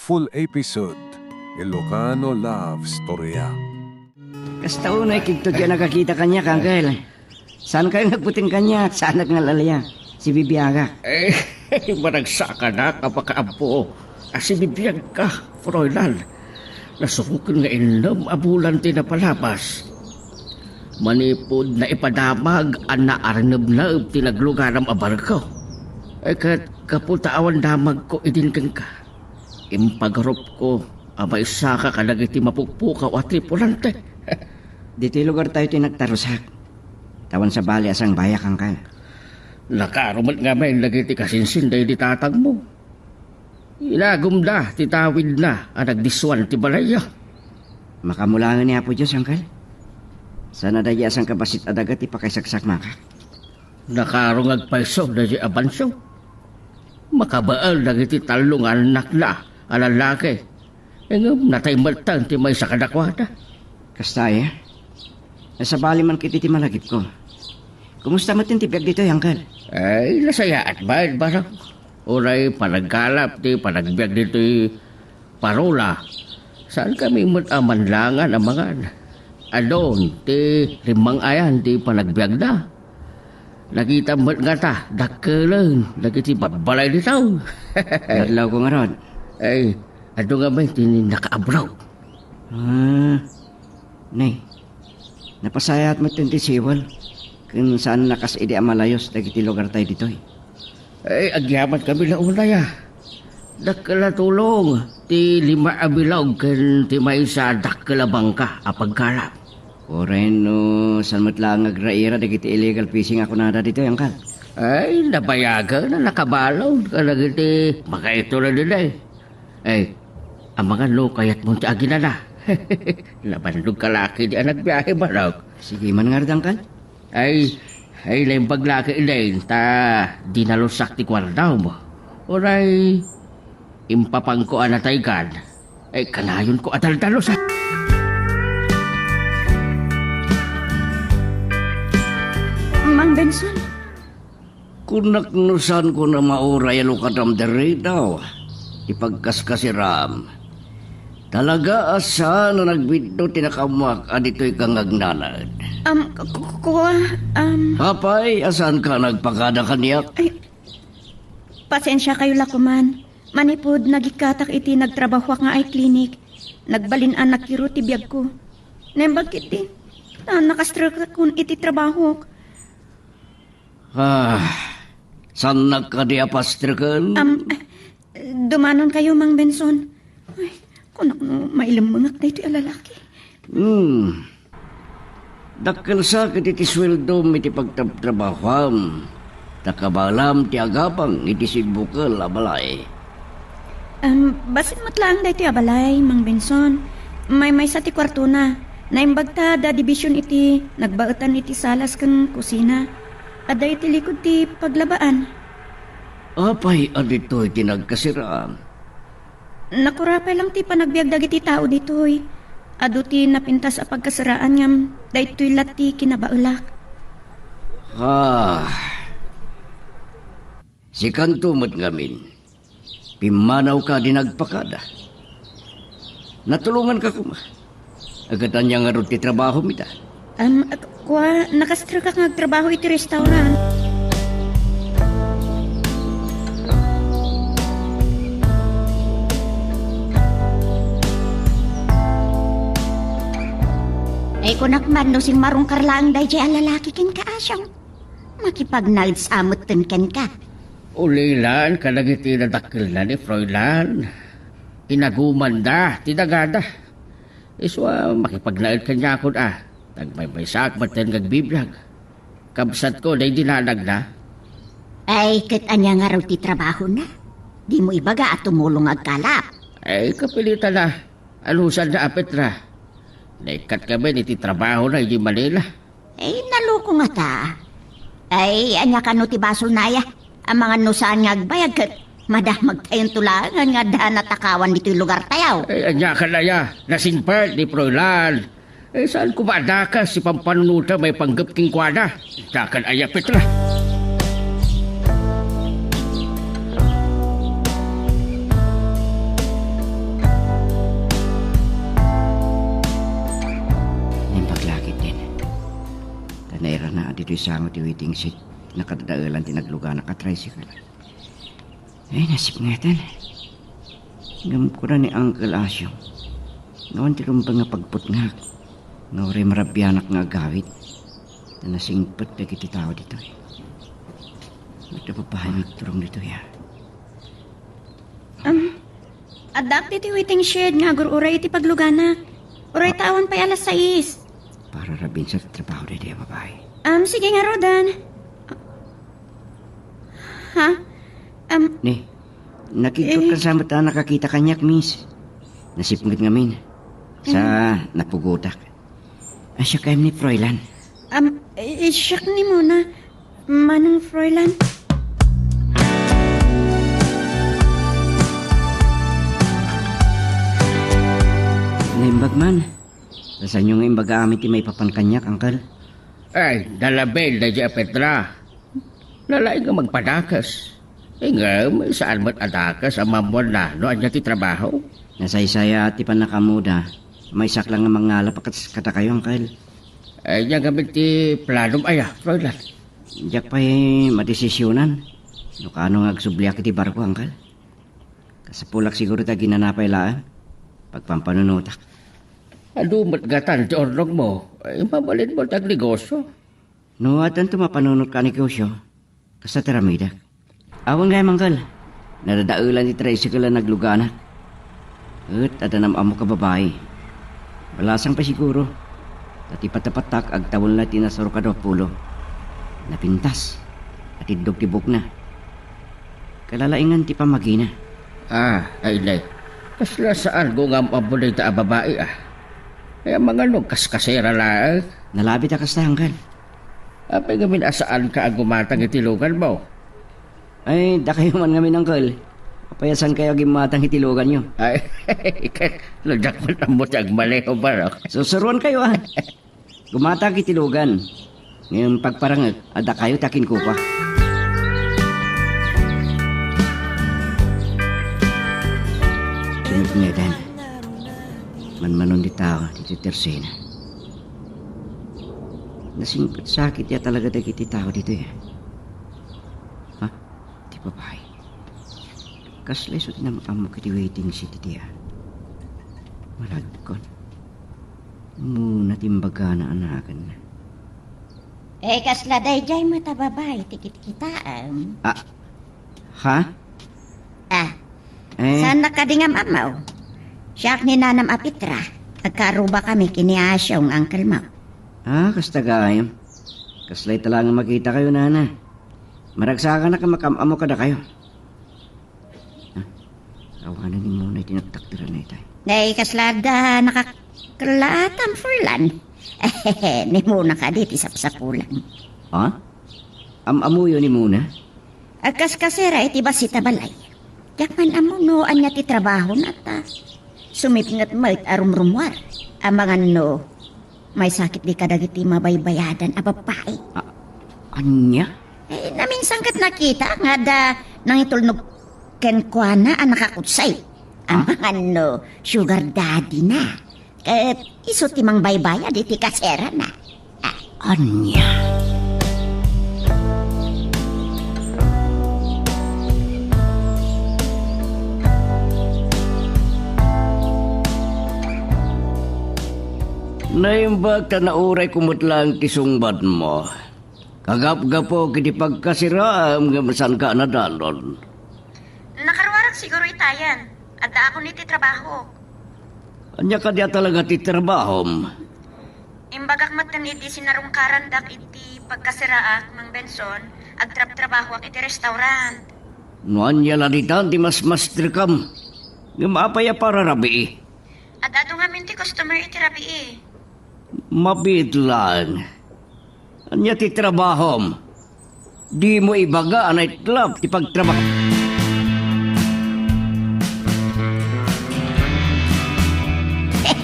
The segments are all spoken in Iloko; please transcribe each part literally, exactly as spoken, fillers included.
Full episode, Ilocano Love Storya. Kasta unay kidto ti nagakita kaniak, Uncle. Saan kayo nagbuteng kaniak? Saanak nga lalia? Sibibiagak. Eh, managsakanak a makaammo a sibibiagka, Froilan. Nasuroken nga innem a bulan ti napalabas. Manipud naipadamag a naarnebneb ti naglugaram a barko. Eh, ket gapu ta awan damagko idin kenka, impagarupko a maisaka kadagiti mapukpukaw a tripulante. Ditoy lugartayo ti nagtarusak. Awan sabali a sangbayak, Uncle. Nakaro met ngamin dagiti kasinsin daydi tatangmo. Inagumda ti tawidna a nagdissuan ti balayyo. Makamulangen ni Apo Dios, Uncle. Saan a daydi a sangkabassit a daga ti pakaisaksak maka. Nakaro nga agpayso daydi a bansio. Makabael dagiti tallo nga annakna a lalaki. Ngem natay metten ti maysa kadakuada. Kasta aya? Nasabali man ketdi ti malagipko. Kumusta metten ti biag ditoy, Uncle? Ay, nasayaat met, barang. Uray panagkalap ti panagbiag ditoy Parola. Saankami met a manlangan a mangan. Adun ti rimmang-ayan ti panagbiagda. Nakitam met ngata, dakkelen dagiti babbalay ditoy. Nadlawko ngarud. Ay, adu ngamin ti nakaabroad. Ah, nay, napasayaat metten ti siwal, ken saan a kas idi a malayus dagiti lugartayo ditoy. Ay, agyamankami la unay a. Dakkel a tulong ti lima a bilog ken ti maysa a dakkel a bangka a pagkalap. Uray no saan met laeng nga agraira dagiti illegal fishing a kunada ditoy, Uncle. Ay, nabayagen a nakabalud kadagiti makaituloy ditoy. Ay, amangan no kayatmon ti aginana. Nabandogka la ketdi a nagbiahe, manok. Sige man ngarud, Uncle. Ay, ay, naimbag la ketdin, ta dinalusak ti kuartam. Uray, impapanko a nataygan, ay, kanayonko a daldalusan. Mang Benson. Kunak no saanko a mauray a lukadam ditoy, ti pagkaskasiram. Talaga a saan a nagbiddut ti nakaammoak a ditoyka nga agnanaed. Am, ku-, ku-, kua, am. Apay, a saanka nagpakada kaniak? Ay, pasensiakayo la koman. Manipud nagikkatak iti nagtrabahoak nga eye clinic, nagbalin a nakiro ti biagko. Naimbag ketdi, ta nakastrekakon iti trabahok. Ah, saannak kadi a pastreken? Am, dumanonkayo, Mang Benson. Ay, kunak no mailemmengak daytoy a lalaki. Hmm. Dakkel sa ketdi ti sueldom iti pagtrabtrabahoam, ta kabaelam ti agabang iti sigbukel a balay. Em, bassit met laeng daytoy a balay, Mang Benson. Maymaysa ti kuartona. Naimbag ta adda division iti nagbaetan iti salas ken kusina. Adda iti likod ti paglabaan. Apay a ditoy ti nagkasiraan? Nakurapay lang ti panagbiag dagiti tao ditoy. Adu ti napintas a pagkasiraan ngem daytoy la ti kinabaelak. Ah. Sikanto met ngamin. Pimmanawka di nagpakada. Natulonganka koma. Ket ania ngarud ti trabahom ita? Am, ak-, kua, nakastrekak nga agtrabaho iti restaurant. Ay, kunak man no simmarungkar laeng daydiay a lalaki kenka, Asyong. Makipagnaed sa metten kenka. Ulilan kadagiti nadakkelna ni Froilan. Inagumanda ti dagada. Isu a makipagnaed kaniakon a, nagmaymaysaak metten nga agbibiag. Kabsatko, daydi nanagna. Ay, ket ania ngarud ti trabahona? Dimo ibaga a tumulong nga agkalap. Ay, kapilitan a. Anusanna a Petra? Naikkat kami iti trabahona iti Manila. Ay, naloko ngata. Ay, ania kano ti basolna aya? Amangan no saan nga agbayag ket madamagtayonto laengen nga adda natakawan ditoy lugartayo. Ay, ania kan aya? Nasingpet ni Froilan. Ay, saan koma a dakes ti pampanunotna maipanggep kenkuana? Ania kan aya, Petra? Ti sango ti waiting shed, nakadadaelan ti nagluganak a tricycle. Ay, nasipngetan. Ngem kuna ni Uncle Asyo, nga awan ti rumbeng nga pagputngak, nga uray marabianak nga agawid, ta nasingpet dagiti tao ditoy. Adda babaen nga agturong ditoy, a. Um, addaak ditoy waiting shed nga agur-uray iti pagluganak. Uray ta awan pay alas sais. Para rabiin sa trabaho daydi a babae. Um, sige ngaruden. Ha? Um, Ni, nakigkot Eh. ka sa met a nakakita kaniak, miss. Nasipnget ngamin. Sa Mm. napugotak. Asya kayam ni Froilan. Um, i-, i-check ni muna. Manang Froilan. Naimbag man. Kasano nga imbaga amin ti maipapan kaniak, Uncle? Ay, nalabel daydi a Petra. Nalaing nga magpadakes. Ngem, saan met a dakes a mammuanna no ania ti trabaho? Nasaysayaat ti pannakaammoda. Maysak lang nga mangngalap a kas-, kadakayo, Uncle. Ania ngamin ti planom aya, Froilan? Diak pay madesisionan no kaano nga agsubliak iti barko, Uncle. Kasapulak siguro ta aginana pay laeng. Pagpampanunotak. Adu met gatan ti urnongmo, ay mabalinmo ti agnegosio. No addanto mapanunot ka a negosio, kasta ti aramidek. Awan gayam, Uncle. Nadadaelan ti tricycle a nagluganak. Ket adda nam-ammok a babai. Balasang pay siguro. Ta ti patapattak agtawen la ti nasarok a dua pulo. Napintas. Atiddog ti buokna. Kalalaingan ti pammagina. Ah, ay, nay. Kasla saanko nga am-ammo dayta a babai, a. Ay, amangan no kaskasera laeng. Nalabit a kasta, Uncle. Apay ngamin a saanka a gumatang iti luganmo? Ay, dakayo man ngamin, Uncle. Apay a saankayo a gimmatang iti luganyo? Ay, no diak man ammo ti agmaneho, barok. Susuroankayo, a. Gumatang iti lugan. Ngem pagparangek, a dakayo ti akinkukua. Sumipngetan. Manmanon ti tao ditoy tersena. Nasingpet sakit ya talaga dagiti tao ditoy, a. Ha? Ti babai. Kasla isu ti nam-ammok iti waiting shed iti, a. Malagkon. Muna ti imbagana a naganna. Eh, kasla daydiay met a babai ti kitkitaem. Ah, ha? Ah, Eh? Saan na kadi nga am-ammo? Siak ni nanam a Petra. Agkarubakami ken ni Asyo nga uncle mo. Ah, kasta gayam. Kasla ita la nga makitakayo, nana. Maragsakanak a makam-ammo kadakayo. Ah, awanen ni Mona iti nagtakderan na itay. Nay, kasla adda nakakellaatam, Furlan. Ni Mona kadi ti sapsapulam. Ha? Am-amoyo ni Mona? Agkaskasera iti bassit a balay. Diak man ammo no ania ti trabahona ta sumipnget met a rumrumuar. Amangan no maisakit di kadagiti mabaybayadan a babbai. A-, ania? Eh, naminsan ket nakita nga adda nangitulnog kenkuana a nakakutsay. Ah? Amangan no sugar daddy na. Ket isu ti mangbaybayad iti kaserana. Ah. Ania? Naimbag ta naurayko met laeng ti sungbatmo. Kagapgapu iti pagkasiraem ngem saanka a nadanon. Nakaruarak siguro itayen. Addaakon iti trabahok. Ania kadi a talaga ti trabahom? Imbagak metten idi sinarungkarandak iti pagkasiraak, Mang Benson, agtrabtrabahoak iti restaurant. No ania la ditan ti masmastrikam? Ngem apay a para rabii? Ad-adu ngamin ti customer iti rabii. Mabiit laeng. Ania ti trabahom? Dimo ibaga a naitlap ti pagtrabaho.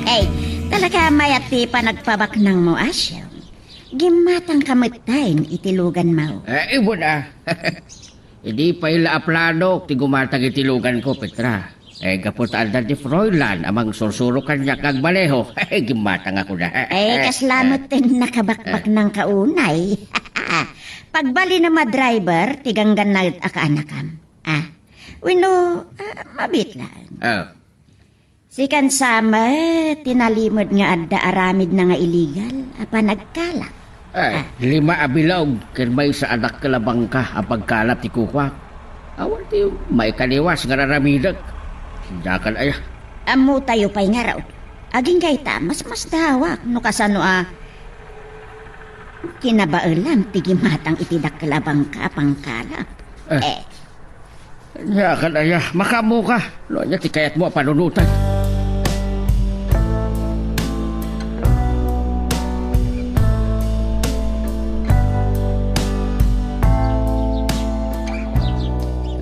Hey, talaga mayat ti panagpabaknangmo, Asyong. Gimmatangka metten iti luganmo. Eh, ibon, a. Idi pay la a planok ti gumatang iti luganko, Petra. Eh, gapu ta adda ti Froilan a mangsursuro kaniak nga agmaneho. Gimmatang ako na. Eh, kasla met ti nakabakbaknangka unay. Pagbalin a driver ti ganggannaet a kaanakam. Ah, wenno, ah, mabiit laeng. Ah. Sikan sa met ti nalimed nga adda aramidna nga illegal a panagkalap. Ay, ah. Lima a bilog ken maysa a dakkel a bangka a pagkalap ti kukuak. Awan ti maikaliwas nga raramidek. Diakan aya. Ammotayo pay ngarud. Agingga ita, masmasdawak no kasano a kinabaelam ti gimatang iti dakkel a bangka a pangkalap. Eh. Eh. Diakan aya, makaammoka no ania ti kayatmo a panunoten.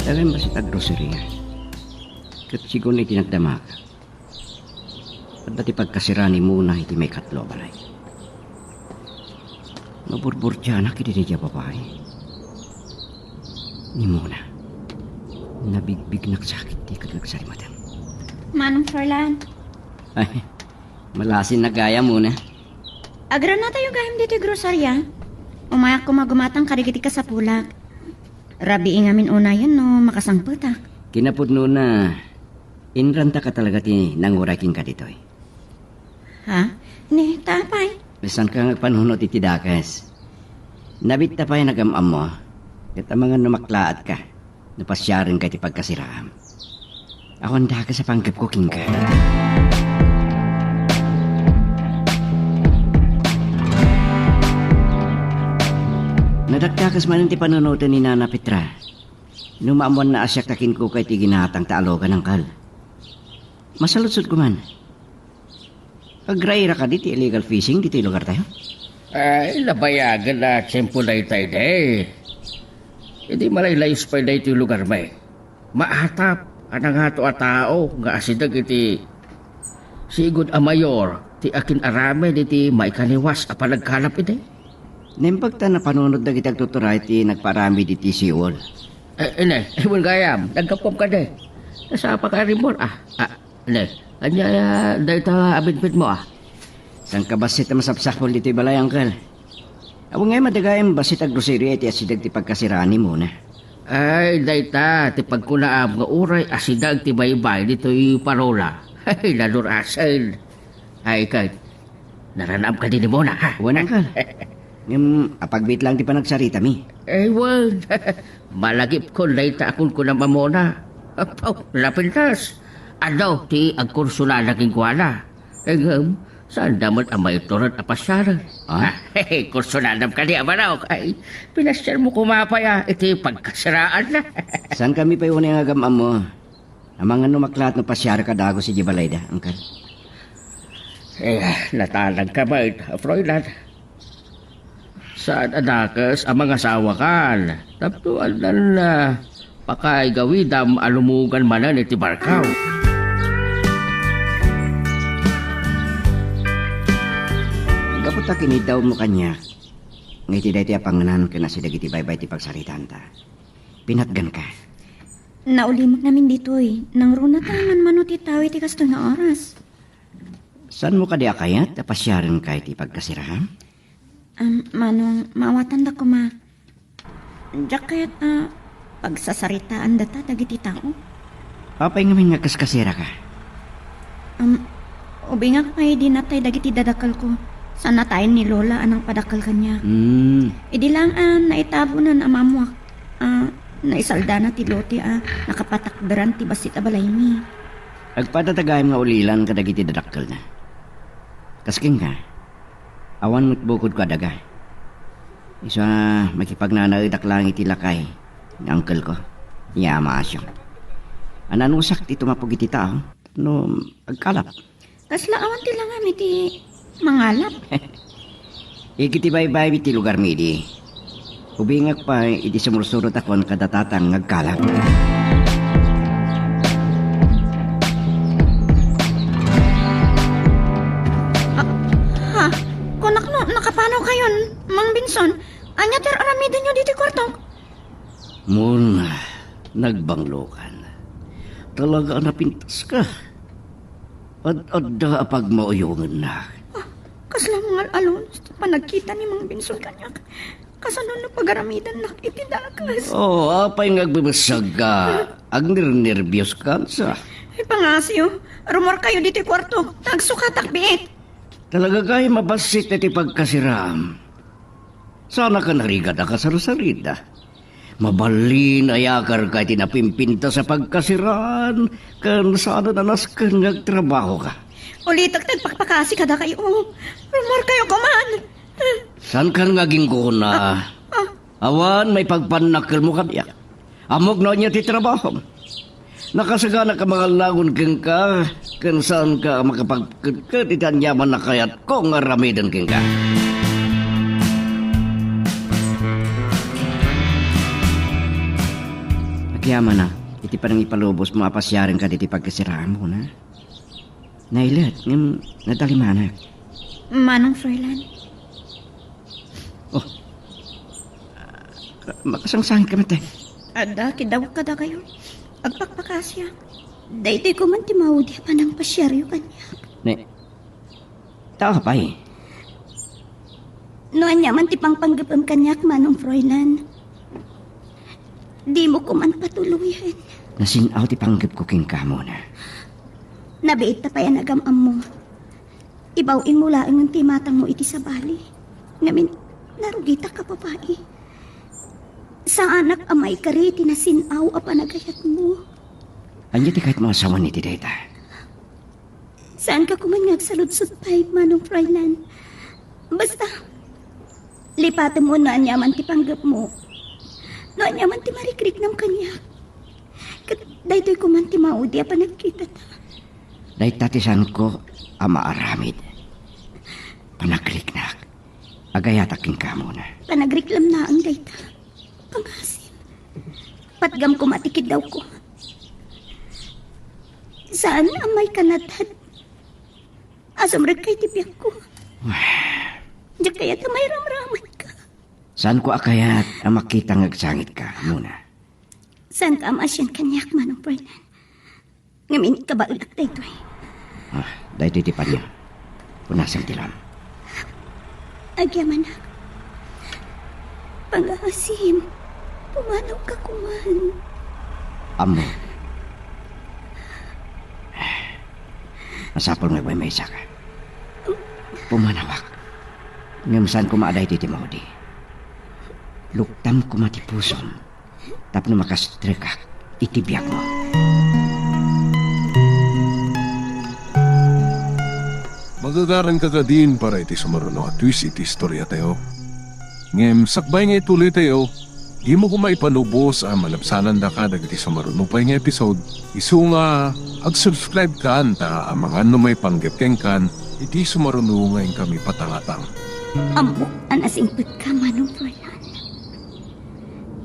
Adda ngamin bassit a groceria. Ket sigun iti nagdamag, adda ti pagkasira ni Mona iti maikatlo a balay. Naburburdianak iti daydiay a babai. Ni Mona, nabigbignak sakit ti kagagsarimatan. Manong Furlan. Ay, malasin na gayam, Mona. Agranatayo gayam ditoy groceria. Umayak koma gumatang kadagiti kasapulak. Rabii ngamin unayen no makasangpetak. Kinapudnona, inrantaka talaga ti nanguray kenka ditoy. Ha? Ni, ta apay? Saanka nga agpanunot iti dakes. Nabitta pay nga agam-ammo, ket amangan no maklaatka no pasiarenka iti pagkasiraam. Awan dakes a panggepko kenka. Nadakdakes manen ti panunoten ni Nana Petra. No maammoanna a siak ti kinkuka iti ginatangta a logan, Angkel. Masaludsodko man. Agraira kadi ti illegal fishing ditoy lugartayo? Ay, nabayagen a tiempo dayta idi. Idi malaylayus pay daytoy lugarmi, maatap a nangato a tao nga asideg iti sigud a mayor ti akin-aramid iti maikaliwas a panagkalap idi. Naimbag ta napanunot dagiti agtuturay ti nagpaaramid iti seawall. Eh, ine, iwen gayam, naggapuam kadi. Nasapa ka rimor, ah. Ah, Ne, ania dayta a bitbitmo, a? Saanka bassit a masapsapul ditoy balay, Angkel? Awan ngay madagayam bassit a groceria iti asideg ti pagkasiraan ni Mona. Ay, dayta ti pagkunaam nga uray asideg ti baybay ditoy parola. Ay, nadurasen. Ay, ket, naranaam kadi ni Mona, ha? Wen, Angkel. Ngem, apagbiit laeng ti panagsaritami. Ay, wen. Malagipkon dayta a kunkunam a Mona. Apo, napintas. Adu ti agkursunada kenkuana. Ngem, saanda met a maitured a pasiaren. Ah? Kursunadam kadi a manok. Ay, pinasiarmo koma pay a iti pagkasiraanna. Saankami pay unay nga agam-ammo. Amangan no maklaat no pasiarka dagus idiay balayda, Angkel. Eh, natalagka met, Froilan. Saan a dakes a mangasawakan, tapno addan, ah, pakaigawidam a lumugan manen iti barkaw. Gapu ta kinidawmo kaniak, nga iti daytoy a pangnganan ken asideg iti baybay ti pagsaritaanta, pinatganka. Naulimek ngamin ditoy. Nangruna ta manmano ti tao iti kastoy nga oras. Saanmo kadi a kayat a pasiarenka iti pagkasiraam? Am, manong, maawatanda koma. Diak kayat a pagsasaritaandata dagiti tao. Apay ngamin nga kaskasiraka? Am, ubingak pay idi natay dagiti dadakkelko. Saan natayen ni Lola a nangpadakkel kaniak. Hmm. Idi laeng a naitabonan a maammoak a naisaldana ti lote a nakapatakderan ti bassit a balaymi. Agpada ta gayam nga ulilan kadagiti dadakkelna. Kas kenka, awan met bukodko a daga. Isu a makipagnanaedak laeng iti lakay nga angkelko, ni Ama Asyong. Ananusak ti tumapog iti tao tapno agkalap. Kasla awan ti langam iti mangalap. Igiti baybay ti lugarmi idi. Ubingak pay idi sumursurotakon kada tatang nga agkalap. Ah, ha? Kunak no, nakapanawkayon, Mang Benson. Ania ti ar-aramidenyo ditoy kuartok? Mon, nagbanglokan. Talaga a napintaska. Ad-adda a pagmauyongennak. Ah, kasla mangal-alunos ti panagkita ni Mang Benson kaniak. Kasano no pagaramidannak iti dakes? Oh, apay nga agbebessegka? Agnernerbios kansa? Ay, pangasiyo. Rumorkayo ditoy kuarto. Nagsukatak biit. Talaga kay mabassit ti pagkasiram. Sana ka narigat a kasarsarita. Mabalin a yakarka iti napimpintas a pagkasiraan, ken saan a nasken nga agtrabahoka. Ulitek ti agpakpakasi kadakayo. Rumorkayo koman. Saan kan nga aginkuna? Ah. Awan maipagpannakkelmo kaniak. Ammok no ania ti trabahom. Nakasaganak a mangallagon kenka, ken saanka a makapagketket iti aniaman a kayatko nga aramiden kenka. Agyamanak iti panangipalubosmo a pasiarenka ditoy pagkasiraanmona. Nailet, ngem nadalimanak. Manong Froilan. Oh. Makasangsangitka met, eh. Adda, kiddawek kadakayo. Agpakpakasiak. Daytoy koman ti maudi a panangpasiaryo kaniak. Ne, ta apay? No aniaman ti pangpanggepem kaniak, Manong Froilan, dimo koman patuloyen. Nasin-aw ti panggepko kenka, Mona. Nabiitta pay a nagam-ammo. Ibaw-ingmo laengen ti matangmo iti sabali. Ngamin, narugitak a babai. Saanak a maikari iti nasin-aw a panagayatmo. Ania ti kayatmo a sawen iti dayta? Saanka koman nga agsaludsod pay, Manong Froilan. Basta, lipatemmo no aniaman ti panggepmo. No aniaman ti marikriknam kaniak. Ket daytoy koman ti maudi a panagkitata. Dayta ti saanko a maaramid. Panagriknak. Agayatak kenka, Mona. Panagriklam laeng dayta. Pangasim. Patgam koma ti kiddawko. Saan a maikanadat a sumrekka iti biagko. Diak kayat a mairamramanka. Saanko a kayat a makita nga agsangitka, Mona. Saanka a maasian kaniak, Manong Froilan. Ngamin, kabaelak daytoy. Ah, daytoy ti panyo. Punasem ti lam. Agyamanak. Pangaasim, pumanawka koman. Ammo. Masapul nga agmaymaysaka. Pumanawak. Ngem saan koma a daytoy ti maudi. Luktam koma ti pusom. Tapno makastrekak iti biagmo. Magagaranka kadin para iti sumaruno a twist iti istoriatayo. Ngem sakbay nga ituloytayo, dimo koma ipalubos a malabsanandaka dagiti sumaruno pay nga episode, isu nga ag-subscribe kan ta amangan no maipanggep kenkan iti sumaruno nga inkami patangatang. Ammok a nasingpetka, Manong Froilan.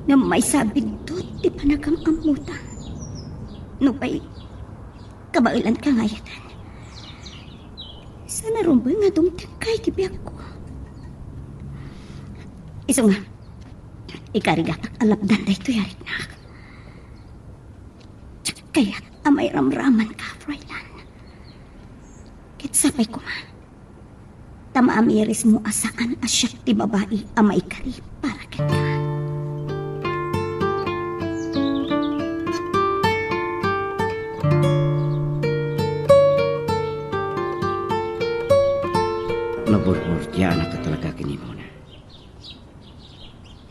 Ngem maysa a biddut ti panagam-ammota. Nupay kabaelanka nga ayatan, saan a rumbeng nga dumtengka iti biagko. Isu nga, ikarigatak a lapdan daytoy a riknak. Diak kayat a mairamramanka, Froilan. Ket sapay koma, ta maamirismo a saan a siak ti babai a maikari para kenka. Maburburtiaanakka talaga ken ni Mona.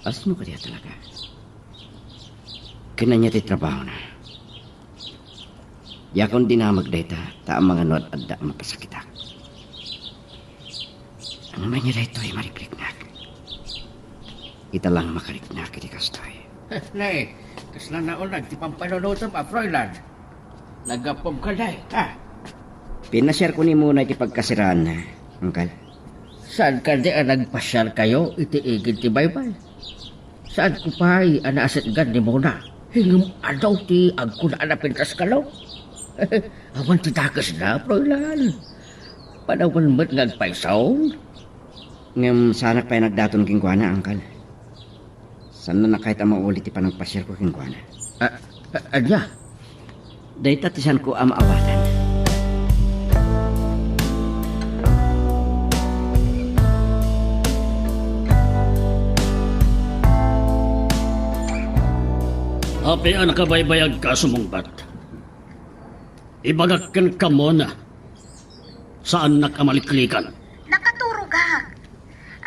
Asino kadi a talaga? Ken ania ti trabahona? Diakon dinamag dayta, ta amangan no ad-adda a mapasakitak. Ngem ania daytoy, marikriknak? Ita lang makariknak iti kastoy. Ne, kasla nauneg ti pampanunotem a, Froilan. Naggappom kadi, ha? Pinasiarko ni Mona iti pagkasiraanna, Uncle. Saan kadi a nagpasiarkayo iti igid ti baybay? Saanko pay a naasitgan ni Mona. Ngem adu ti agkuna a napintas kano. Awan ti dakesna, Froilan. Panawen met nga agpaysaon. Ngem saanak pay nagdaton kenkuana, Uncle. Saanna a kayat a mauli ti panagpasiarko kenkuana. A, a, ania? Dayta ti saanko a maawatan. Ti a nakabaybayagka a sumungbat. Ibagak kenka, Mona. Saannak a maliklikan. Nakaturogak.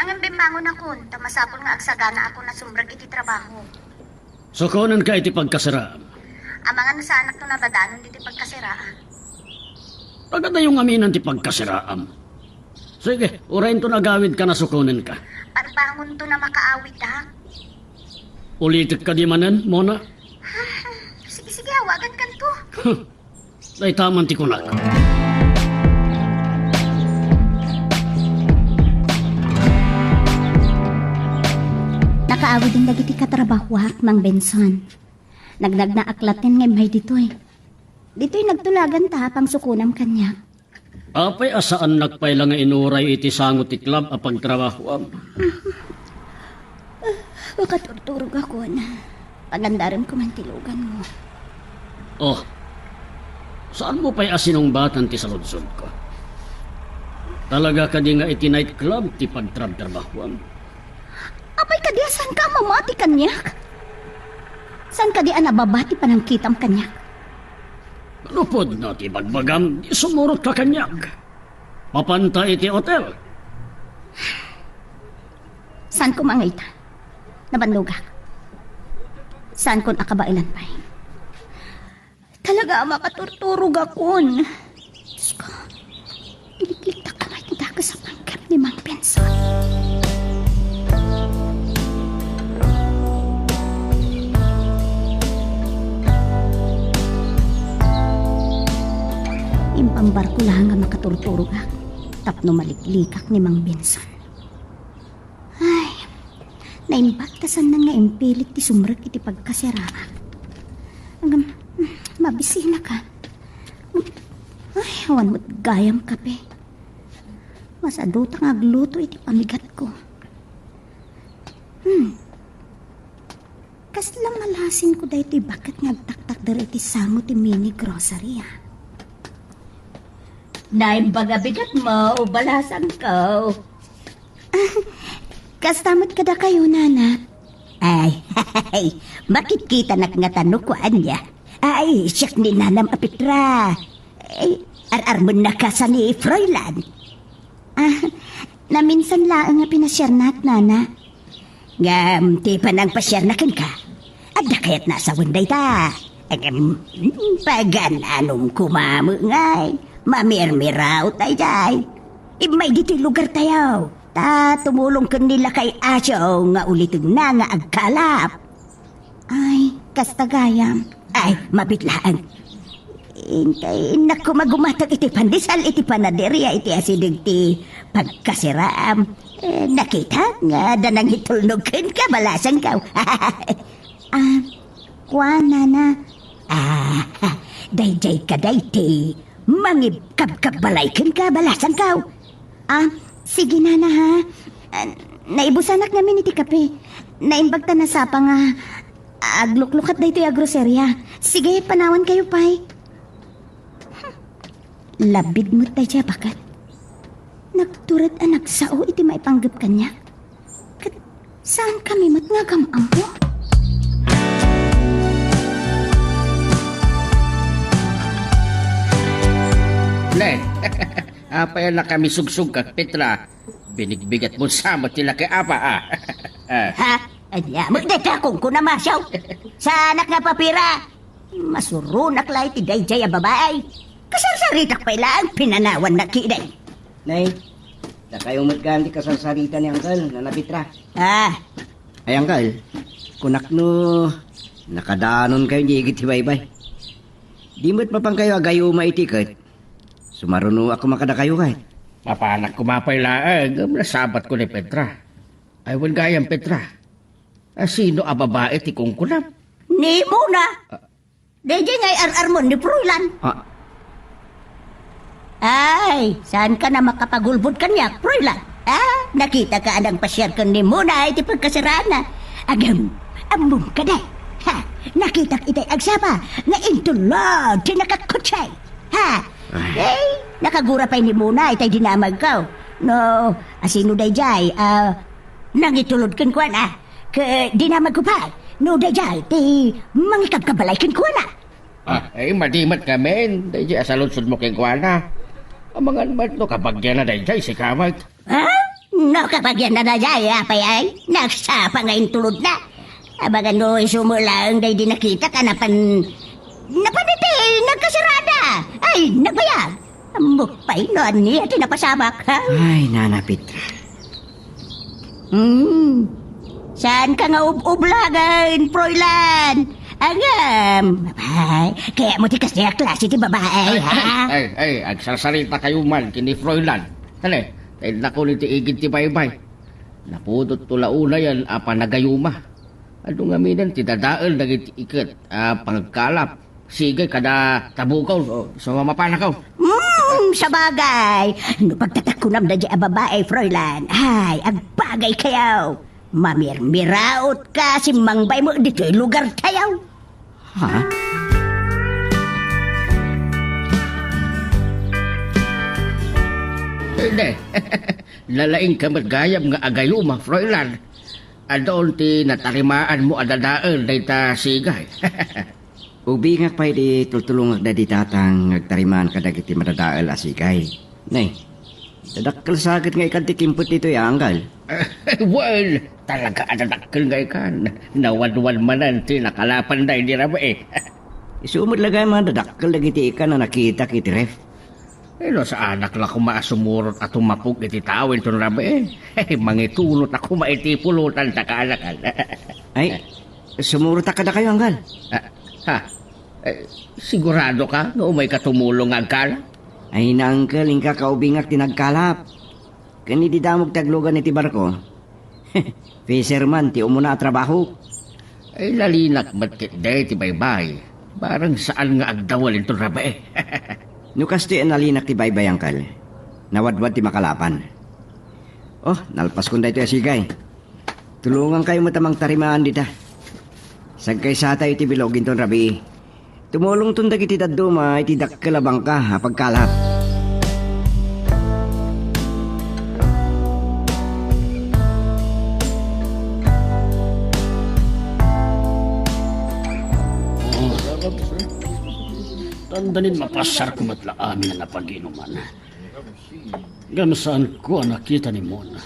Ngem bimmangonakon, ta masapul nga agsaganaakon a sumrek iti trabaho. Sukonenka iti pagkasiraam. Amangan no saanak no nabadanon ditoy pagkasiraam. Pagadayo ngamin ti pagkasiraam. Sige, uray inton agawidka, sukonenka. Parbangonto a makaawidak. Ulitek kadi manen, Mona? Sige, sige, awagankanto. Dayta man ti kunak. Nakaawiden dagiti katrabahoak, Mang Benson. Nagnagnaak latten nga immay ditoy. Ditoy nagtulaganta a pangsukonam kaniak. Apay a saannak pay la nga inuray iti sango ti club a pagtrabahoam? Makaturturogakon. Pagandarem koma ti luganmo. Oh, saanmo pay a sinungbatan ti saludsodko? Talaga kadi nga iti night club ti pagtrabtrabahoam? Apay kadi a saanka a mamati kaniak? Saan kadi a nababa ti panangkitam kaniak? Lupod no ti bagbagam, di sumurotka kaniak. Mapanta iti hotel. Saan ko mangita? Nabannogak. Saan kon akabaelan pay? Talaga a makaturturogakon. Diyos ko, ilikliktak kama iti dakes a panggep ni Mang Benson. Impambarko laeng a makaturturogak tapno maliklikak ni Mang Benson. Ay, naimbag ta saanna nga impilit ti sumrek iti pagkasiraak. Ngem, mabisinaka. Ay, awan met gayam kape. Masaduta nga agluto iti pamigatko. Hmm. Kasla malasinko daytoy baket nga agtaktakder iti sango ti mini grocery, a. Naimbag a bigatmo, balasangko. Kasta met kadakayo, nana. Ay, makitkitanak ngata no kuan aya. Ay, siak ni nanam a Petra. Ay, ar-armennaka sa ni Froilan. Ah, naminsan laeng nga pinasiarnak, nana. Ngem ti panangpasiarna kenka, adda kayatna a sawen dayta. Ngem, pagan-anom koma met ngay, mamirmiraot daydiay. Immay ditoy lugartayo, ta tumulong ken ni Lakay Acho nga ulitengna nga agkalap. Ay, kasta gayam. Ay, mabiit laeng. Intay, innak koma gumatang iti pandesal iti panaderia iti asideg ti pagkasiraam. Eh, nakitak nga adda nangitulnog kenka, balasangko. Ah, kuan, nana. Ah, daydiay kadi ti mangibkabkabbalay kenka, balasangko. Ah, sige, nana, ha. Ah, naibusanak ngamin iti kape. Naimbag ta nasapa nga agluklukat daytoy a groseria. Sige, panawankayo pay. Hmm. Labid met daydiay a baket. Nagtured a nagsao iti maipanggep kaniak. Ket saankami met nga agam-ammo. Ne, apay a nakamisugsukkak, Petra? Binigbigatmo sa met ti laki, apa, ah? Ah. Ha? Ania met dayta a kunkunam, Acho? Saanak nga papira. Masuronak la iti daydiay a babai. Kasarsaritak pay laeng pinanawanna ketdi. Nay, dakayo met gayam ti kasarsarita ni Uncle, nana Petra. Ah. Ay, Uncle, kunak no nakadanonkayo diay igid ti baybay. Di met mapankayo agayuma iti ket sumarunoak koma kadakayo ket. Mapanak koma pay laeng, ngem nasabatko ni Petra. Ay, wen gayam, Petra. A, sino a babai ti kunkunam? Ni Mona. Ah. Daydiay nga ar-armon ni Froilan. Ah. Ay, saanka a makapagulbod kaniak, Froilan? Ah, nakitaka a nangpasiar ken ni Mona iti pagkasiraanna. Agem, ammom kadi? Ha, nakitak itay agsapa nga intulod ti nakakotse. Ha? Ay. Eh, nakagura pay ni Mona itay dinamagko. No, asino daydiay, ah, nangitulod kenkuana? Ket dinamagko pay. No daydiay ti mangikabkabalay kenkuana. Ah, eh, madi met ngamin, daydiay a saludsodmo kenkuana. Amangan met no kabagianna daydiay si Kamay. Ha? No kabagianna daydiay, apay ay? Nagsapa nga intulodna. Amangan no isu met laeng daydi nakitak a napan, napan iti nagkasirada. Ay, nagbayag. Ammok pay no ania ti napasamak, ha? Ay, Nana Petra. Hmm. Saanka nga ub-ublagan, Froilan? Ngem, ay, kayatmo ti kasdiay a klase ti babae, ha? Ay, ay, ay, agsarsarita kayo man ken ni Froilan. Hale, taydakon iti igid ti baybay. Napudotto la unayen a panagayuma. Adu ngaminen ti dadael dagiti iket a pangagkalap, sigay kada tabukaw, o, isu a mapanakaw. Hmm, sabagay. No pagtatakkunam daydiay a babae, Froilan, ay, agbagaykayo. Mamirmiraotka, simmangbaymo ditoy lugartayo. Ha? Ine, nalaingka met gayam nga agayuma, Froilan. Adun ti natarimaanmo a dadael dayta sigay. Ubingak pay idi tultulongak daydi tatang nga agtarimaan kadagiti madadael a sigay. Nay, dadakkel sa ket nga ikan ti kimpet ditoy a, Anggal? Well, talaga a dadakkel nga ikan. Nawadwad manen ti nakalapan daydi rabii. Isu met la gayam a dadakkel dagiti ikan a nakitak iti ref. Eh, no saanak la koma a sumurot a tumapog iti tao inton rabii, eh, mangitulot a koma iti pulutan ta kaanakan. Ay, sumurotak kadakayo, Anggal. Ah, ha? Eh, sigurado ka nga umay ka tumulong nga agkalap? Ay, na, Angkel, inka kaubingak ti nagkalap. Ken idi damok ti aglugan iti barko, fisherman ti umuna a trabaho. Ay, nalinak met ketdi ti baybay. Barang saan nga agdawel inton rabii. No kastoy a nalinak ti baybay, Angkel, nawadwad ti makalapan. Oh, nalpaskon daytoy a sigay. Tulongankayo met a mangtarimaan dita. Sagkaysatayo iti bilog inton rabii. Tumulongton dagiti dadduma iti dakkel a bangka a pagkalap. Dandanin mapasarko met la amin a napagiinuman. Ngem saanko a nakita ni Mona.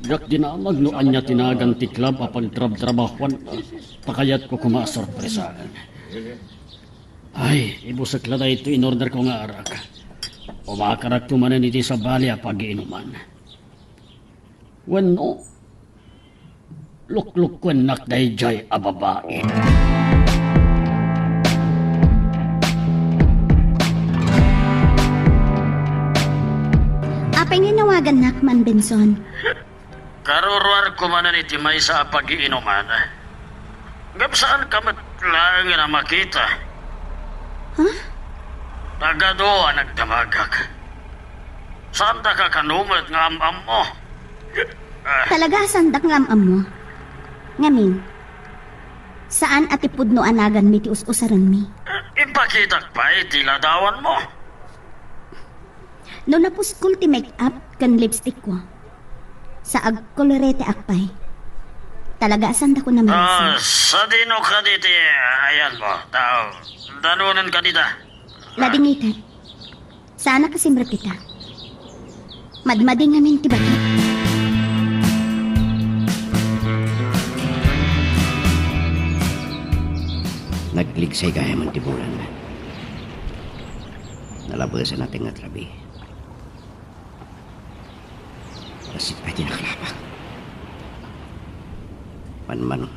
Diak dinamag no ania ti nagan ti club a pagtrabtrabahuan, ta kayatko koma a sorpresaen. Ay, ibusek la daytoy inorderko nga arak. Umakarakto manen iti sabali a pagiinuman. Wenno, luklukkuennak daydiay a babai. Apay nga inawagannak man, Benson? Karuruarko manen iti maysa a pagiinuman. Ngem saanka met laengen a makita. Ha? Nagadu a nagdamagak. Saandaka kano met nga am-ammo. Ah. Talaga a saandak nga am-ammo. Ngamin, saan a ti pudno a naganmi ti us-usarenmi. Impakitak pay ti ladawanmo. No napuskol ti make-up ken lipstickko, sa agkolorete ak pay. Talaga a saandako naminsan. Ah, sadino kadi ti ayanmo? Tao, danonenka dita. Ladingitan. Saanak a simrek ita. Madmadi ngamin ti bato. Nagligsay gayamen ti bulan. Nalabesan a tengnga ti rabii. Bassit pay ti nakalapak. Manmano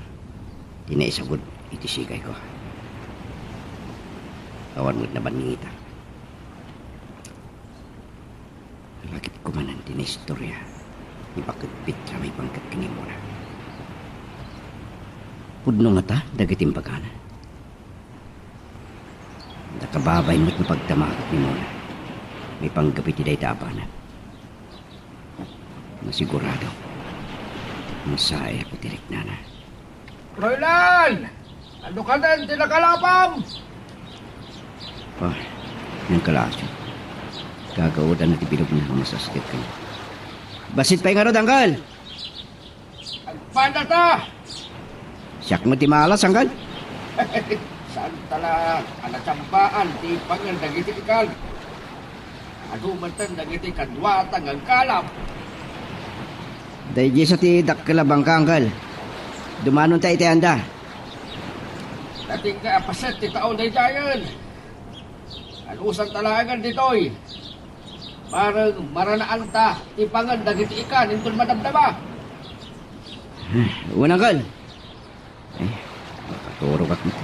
ti naisagud iti sigayko. Awan met nabanningitan. Nalagipko manen ti naistorya ni Bakit Petra maipanggep ken ni Mona. Pudno ngata dagiti imbagana? Nakababay met no pagdamagak ni Mona maipanggep iti dayta a banag. Masigurado, masairko ti riknana. Roylan! Adu kaden ti nakalapam? Ah, nangkalaasyo. Gagaodan na ti bilog na nga masasakit kayo. Bassit pay ngarud, Anggal! Agpadata! Siak met ti malas, Anggal. Saan ta la a natsambaan ti ipangen dagiti ikan? Adu metten dagiti kaduata nga agkalap. Daydiay sa ti dakkel a bangka, Anggal. Dumanonta iti anda. Dating nga apaset ti tao daydiayen. Alusan ta laengen ditoy. Bareng maranaanta ti pangen dagiti ikan inton madamdama. Wen, Anggal. Ay, makaturogak met.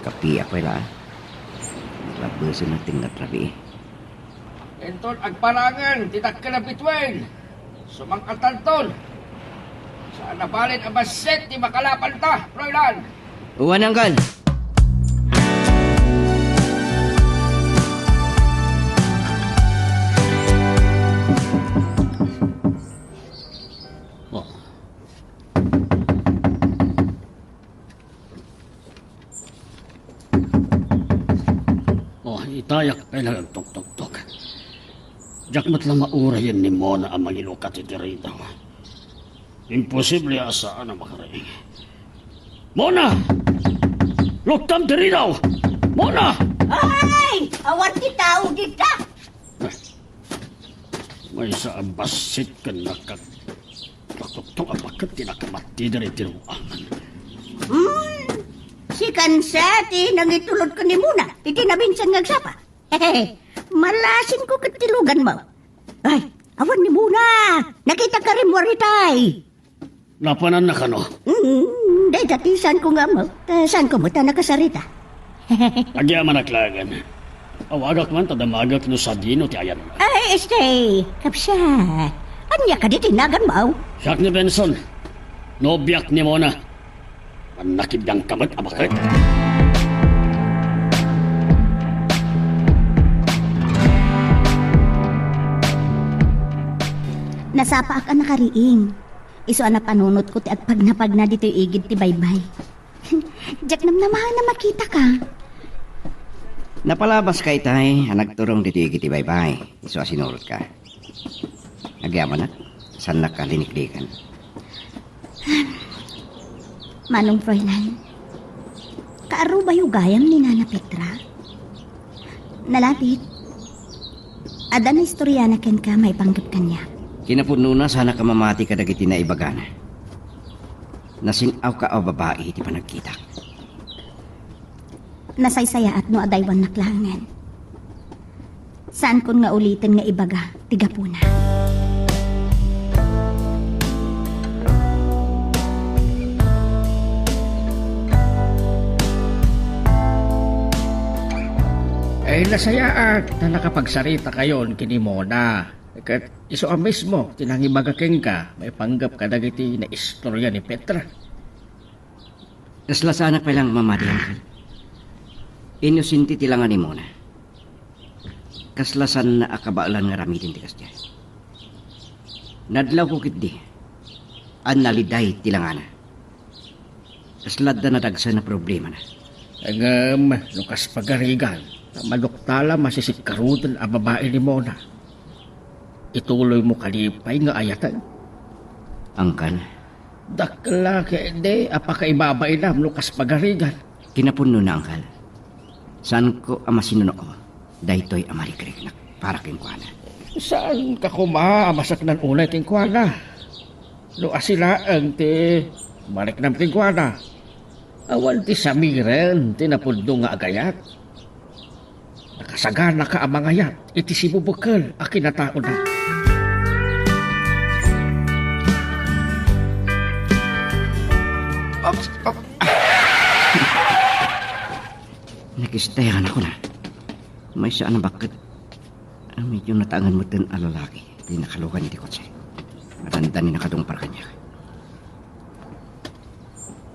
Kapiak pay la. Labesenna ti ingnget rabii. Inton agparangen ti dakkel a bituin, sumang-atanton. Saan a balin a bassit ti makalapanta, Froilan. Wen, Anggal. Oh. Oh, itayak pay la agtuktoktok. Diak met la maurayen ni Mona a mangilukat iti ridaw. Imposible a saan a makariing. Mona! Luktam ti ridaw! Mona! Ay! Awan ti tao dita! Maysa a bassit ken nakagpakutto a baket ti nakamattider iti ruangan. Hmm, sikan sa ti nangitulod ken ni Mona iti nabinsan nga agsapa. Malasinko ket ti luganmo. Ay, awan ni Mona. Nakitak ka rin mo aritay. Napananna kano? Mm, dayta ti saanko nga ammo. Ta saanko met a nakasarita. Agyamanak laengen. Awagak man ta damagek no sadino ti ayanna. Ay, este, kapsat. Ania kadi ti naganmo? Siak ni Benson. Nobiak ni Mona. Mannakibiang ka met a baket. Nasapaak a nakariing. Isu a napanunotko ti agpagnapagna ditoy igid ti baybay. Diak namnamaen a makitaka. Napalabaska itay a nagturong ditoy igid ti baybay. Isu a sinurotka. Agyamanak, saannak a liniklikan. Manong Froilan, kaarrubayo gayam ni Nana Petra? Nalabit, adda naistoriana kenka maipanggep kaniak. Kinapudnona, saanak a mamati kadagiti naibagana. Nasin-awka a babai iti panagkitak. Nasaysayaat no adaywannak laengen. Saankon nga uliten nga ibaga ti gapuna. Ay, nasayaat ta nakapagsaritakayon ken ni Mona. Ket isu a mismo ti nangibaga kenka maipanggep kadagiti naistoria ni Petra. Kasla saanak pay lang mamati, Angkel. Inosente ti langa ni Mona. Kasla saanna a kabaelan nga aramiden ti kasdiay. Nadlawko ketdi a naliday ti langana. Kasla adda nadagsen a problemana. Ngem no kas pagarigan, ta maduktalam a sisikkaruden a babai ni Mona, ituloymo kadi pay nga ayaten? Angkel. Dakkel ketdi a pakaibabainam no kas pagarigan. Kinapudnona, Angkel. Saanko a masinuno daytoy a marikriknak para kenkuana. Saanka koma a masaknan unay kenkuana? No asi laeng ti mariknam kenkuana, awan ti samiren ti napudno nga agayat. Nakasaganaka a mangayat iti sibubukel a kinataona. Ops, op. Nakistayanakon. Maysa a nabaket a medyo nataengan metten a lalaki ti nakalugan iti kotse. Addan ni nakadungpar kaniak.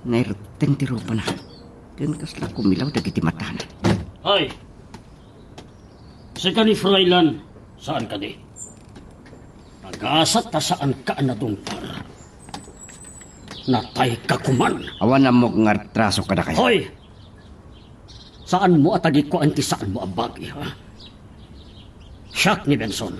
Nairten ti rupana. Ken kasla kumilaw dagiti matana. Ay! Sika ni Froilan, saan kadi? Nagasat ta saanka a nadungpar. Natayka koman. Awan ammok nga artraso kadakayo. Hoy! Saanmo a tagikuan ti saanmo a bagi, ha? Siak ni Benson.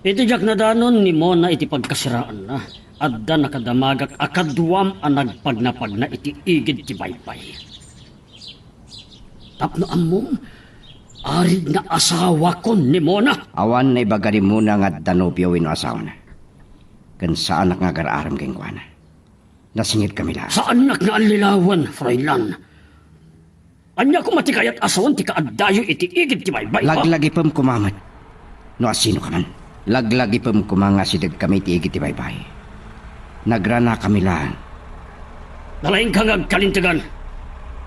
Iti diak nadanon ni Mona iti pagkasiraanna, adda nakadamagak a kaduam a nagpagnapagna iti igid ti baybay. Tapno ammom, arid nga asawakon ni Mona. Awan naibaga ni Mona nga adda nobio wenno asawana. Ken saanak nga agar-arem kenkuana. Nasingedkami la. Saannak nga allilawen, Froilan. Ania koma ti kayat a sawen ti kaaddayo iti igid ti baybay, ha? Laglagipem koma met no asinoka man. Laglagipem koma nga asidegkami iti igid ti baybay. Nagranakami laeng. Nalaingka nga agkalintegan.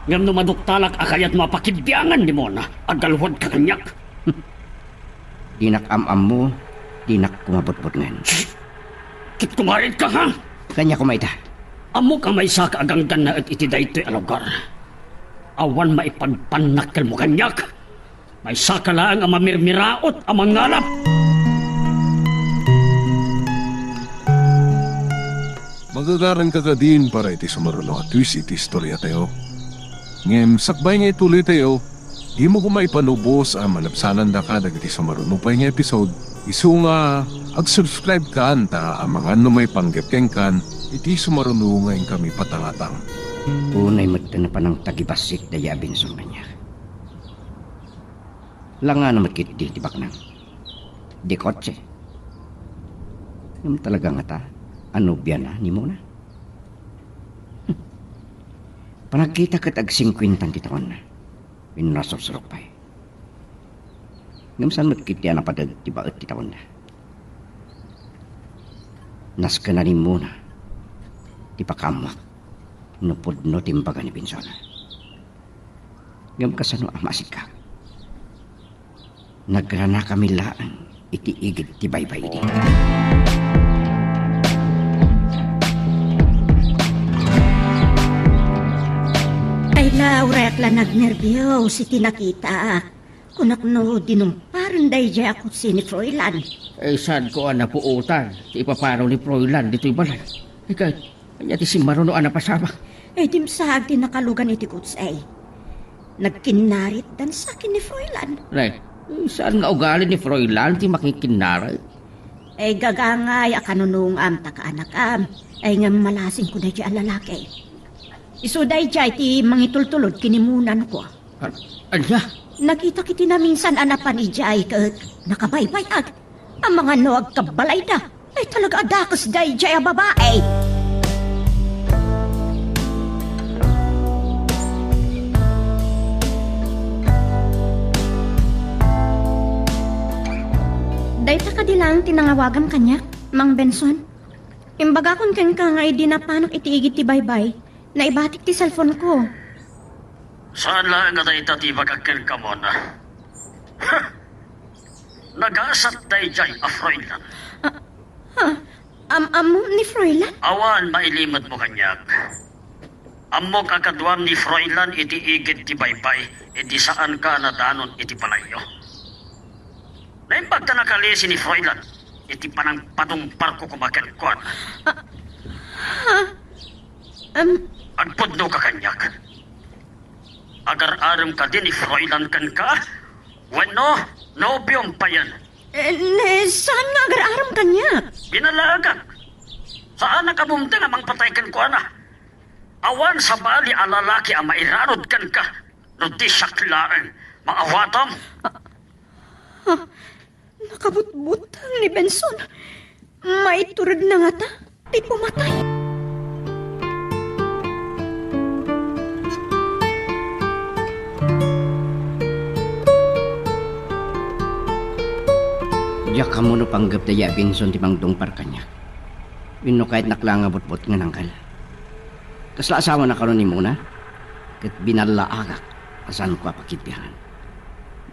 Ngem no maduktalak a kayatmo a pakibiangan ni Mona, aggalwadka kaniak. Dinak am-ammo, dinak koma butbutngen. Ket kumarit ka, ha? Kaniak koma ita. Ammok a maysaka a ganggannaet iti daytoy a lugar. Awan maipagpannakkelmo kaniak. Maysaka laeng a mamirmiraot a mangalap. Magagaranka kadin para iti sumaruno a twist iti istoriatayo. Ngem sakbay nga ituloytayo, dimo koma ipanubos a malabsanandaka dagiti sumaruno pay nga episode, isu nga ag-subscribe kan ta amangan no maipanggep kenkan iti sumaruno nga inkami patangatang. Unay met ti napanangtagibassit daydi a Benson kaniak. Langana met ketdi ti baknang. Di kotse. Ngem talaga ngata a nobiana ni Mona? Hmm. Panagkita ket agsingkuentan ti taonna. Wenno nasursurok pay. Ngem saan met ketdi a napadeg ti baet ti taonna. Naskena ni Mona ti pakaammoak no pudno ti imbaga ni Benson. Ngem kasano a maasikkak? Nagranakami laeng iti igid ti baybay idi. Ay, la, uray ak la nagnerbios iti nakitaak. Kunak no dinungparen daydiay a kotse ni Froilan. Ay, saanko a napuotan ti ipaparo ni Froilan ditoy balay. Ay, ket, ania ti simmaruno a napasamak? Ay, dimsaag ti nakalugan iti kotse. Nagkinnarit dansa ken ni Froilan. Nay, saan nga ugali ni Froilan ti makikinnarit? Ay, gagangay a kanunongam ta kaanakam. Ay, ngem malasingko daydiay a lalaki. Isu daydiay ti mangitultulod ken ni Mona no kua. A-, ania? Nakitak iti naminsan a napan idiay ket nakabaybay-ak. Amangan no agkabbalayda. Ay, talaga a dakes daydiay a babai. Dayta kadi laeng ti nangawagam kaniak, Mang Benson. Imbagakon kenka nga idi napanak iti igid ti baybay, naibatik ti cellphone-ko. Saan laeng nga dayta ti ibagak kenka, Mona. Ha! Nagasat daydiay a Froilan. Ah, ha? Am-ammom ni Froilan? Awan mailimedmo kaniak. Ammok a kaduam ni Froilan iti igid ti baybay idi saanka a nadanon iti balayyo. Naimbag ta nakalisi ni Froilan iti panangpadungparko koma kenkuana. Ah, ha? Am- Agpudnoka kaniak. Agar-arem kadi ni Froilan kenka? Wenno, nobiom payen? Eh, ne, saan nga agar-arem kaniak? Binalaagak. Saanak a bumteng a mangpatay kenkuana. Awan sabali a lalaki a mairanod kenka no di siak laeng maawatam. Ah, ah, nakabutbuteng ni Benson. Maituredna ngata ti pumatay. Diak ammo no panggep daydi a Benson ti mangdungpar kaniak. Wenno kayatnak la nga butbutngen, Angkel. Kasla asawana kano ni Mona? Ket binallaagak a saanko a pakibiangan.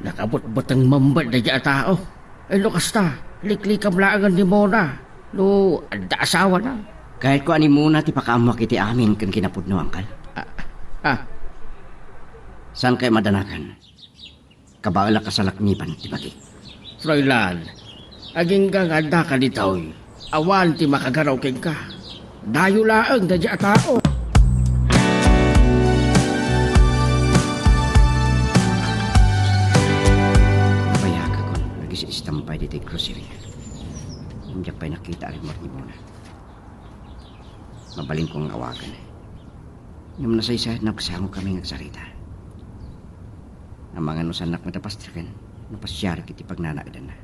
Nakabutbuteng man met daydi a tao. Ay, no kasta, liklikam laengen ni Mona no adda asawana. Kayatko a ni Mona ti pakaammoak iti amin ken kinapudno, Angkel. Ah, ah. Saan kayo madanagan? Kabaelak a salakniban ti bagi. Froilan, agingga nga addaka ditoy. Awan ti makagaraw kenka. Dayo laeng daydi a tao. Nabayagakon, nagis-istampay ditoy grocery. Diak pay nakita a rimmuar ni Mona. Mabalinko nga awagan. Ngem nasaysayat no agsangokami nga agsarita. Amangan no saannak met a pastreken no pasiarek iti pagnanaedanna.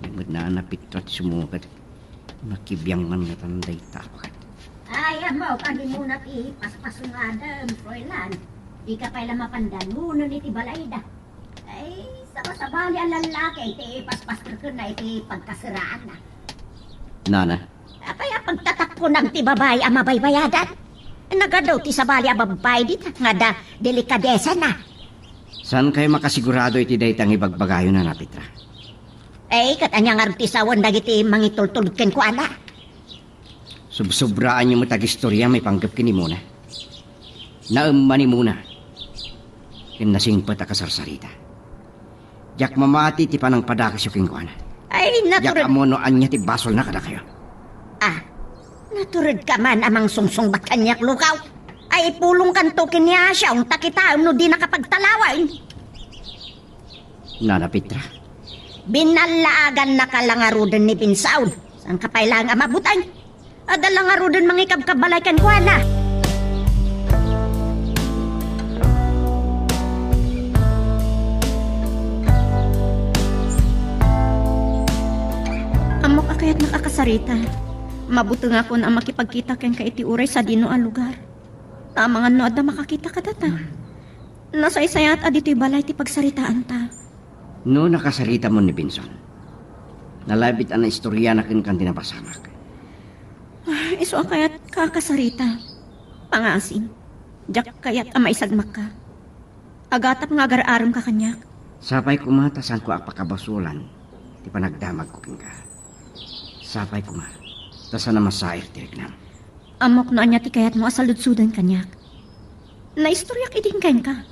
Ngem met nana Petra ti sumukat. Makibiang man ngatan dayta a baket. Ay, ammo, kanimuna ti paspasungadem, Froilan. Dika pay la mapan danunen iti balayda. Ay, sabasabali a lallaki ti paspastreken na iti pagkaseraanna. Nana? Apay a pagtatapkonam ti babai a mabaybayadan? Nagadu ti sabali a babbai dita nga adda delikadesana. Saankayo makasigurado iti dayta nga ibagbagayo, Nana Petra? Ay, ket ania ngarud ti sawen dagiti mangitultulod kenkuana? Subsubraanyo met agistoria maipanggep ken ni Mona. Naemma ni Mona. Ken nasingpet a kasarsarita. Diak mamati ti panangpadakesyo kenkuana. Ay, diak natured- ammo no ania ti basolna kadakayo. Ah, naturedka man a mangsungsungbat kaniak, lukaw. Ay, ipulongkanto ken ni Asiaw ta kitaem no dinaka pagtalawen. Nana Petra? Binallaagannaka la ngaruden ni Benson. Saanka pay laeng a mabuteng? Adda la ngaruden mangikabkabbalay kenkuana. Ammok a kayatnak a kasarita. Mabutengakon a makipagkita kenka iti uray sadino a lugar. Ta amangan no adda makakita kadata. Nasaysayat a ditoy balay ti pagsaritaanta. No nakasaritamon ni Benson, nalabit a naistoriana kenka ti napasamak. Ah, isu a kayatka a kasarita. Pangasim, diak kayat a maisagmakka. Agatap nga agar-aremka kaniak. Sapay koma ta saanko a pakabasolan ti panagdamagko kenka. Sapay koma ta saan a masair ti riknam. Ammok no ania ti kayatmo a saludsoden kaniak. Naistoriak idin kenka.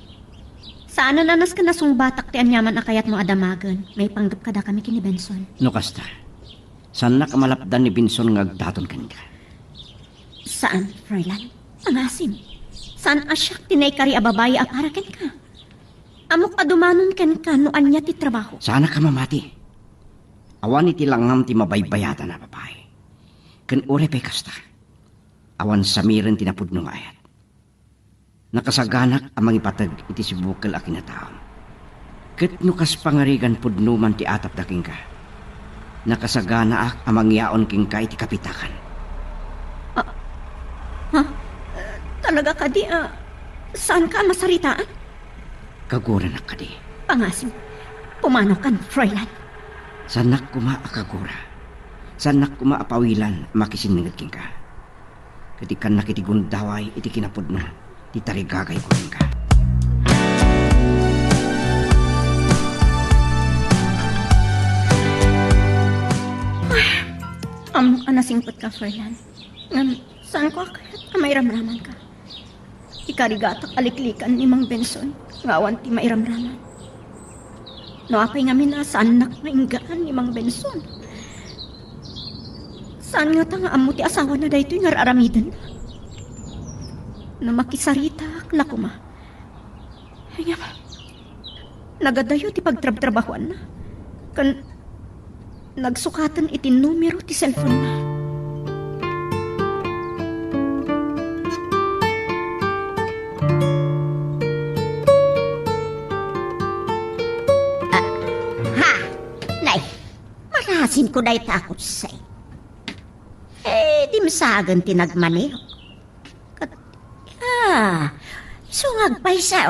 Saanen a nasken a sungbatak ti aniaman a kayatmo a damagen maipanggep kadakami ken ni Benson. No kasta, saannak a malapdan ni Benson nga agdaton kenka. Saan, Froilan. Pangasim. Saan a siak ti naikari a babai a para kenka. Ammok a dumanon kenka no ania ti trabaho. Saanak a mamati. Awan iti langngam ti mabaybayadan a babai. Ken uray pay kasta, awan samiren ti napudno nga ayat. Nakasaganak a mangipateg iti sibukel a kinataom. Ket no kas pangarigan pudno man ti atapda kenka, nakasaganaak a mangyaon kenka iti kapitakan. Ah, ha? Talaga kadi a saanka a masaritaan? Kaguranak kadi. Pangasim, pumanaw kan, Froilan. Saannak koma a kagura. Saannak koma a pawilan a makisinninged kenka. Ket ikkannak iti gundaway iti kinapudno ti tarigagayko kenka. Ammok a nasingpetka, Froilan. Ngem, saanko a kayat a mairamramanka. Ikarigatak a liklikan ni Mang Benson nga awan ti mairamraman. No apay ngamin a saannak nga inggaan ni Mang Benson? Saan ngata nga ammo ti asawana daytoy nga ar-aramidenna? No makisaritaak la koma. Ngem, nagadayo ti pagtrabtrabahoanna. Ken nagsukaten iti numero ti cellphone-na. Ah, ha! Nay, marasinko dayta a kutse. Eh, dimsagen ti nagmaneho. Kat-, ah, isu nga agpayso.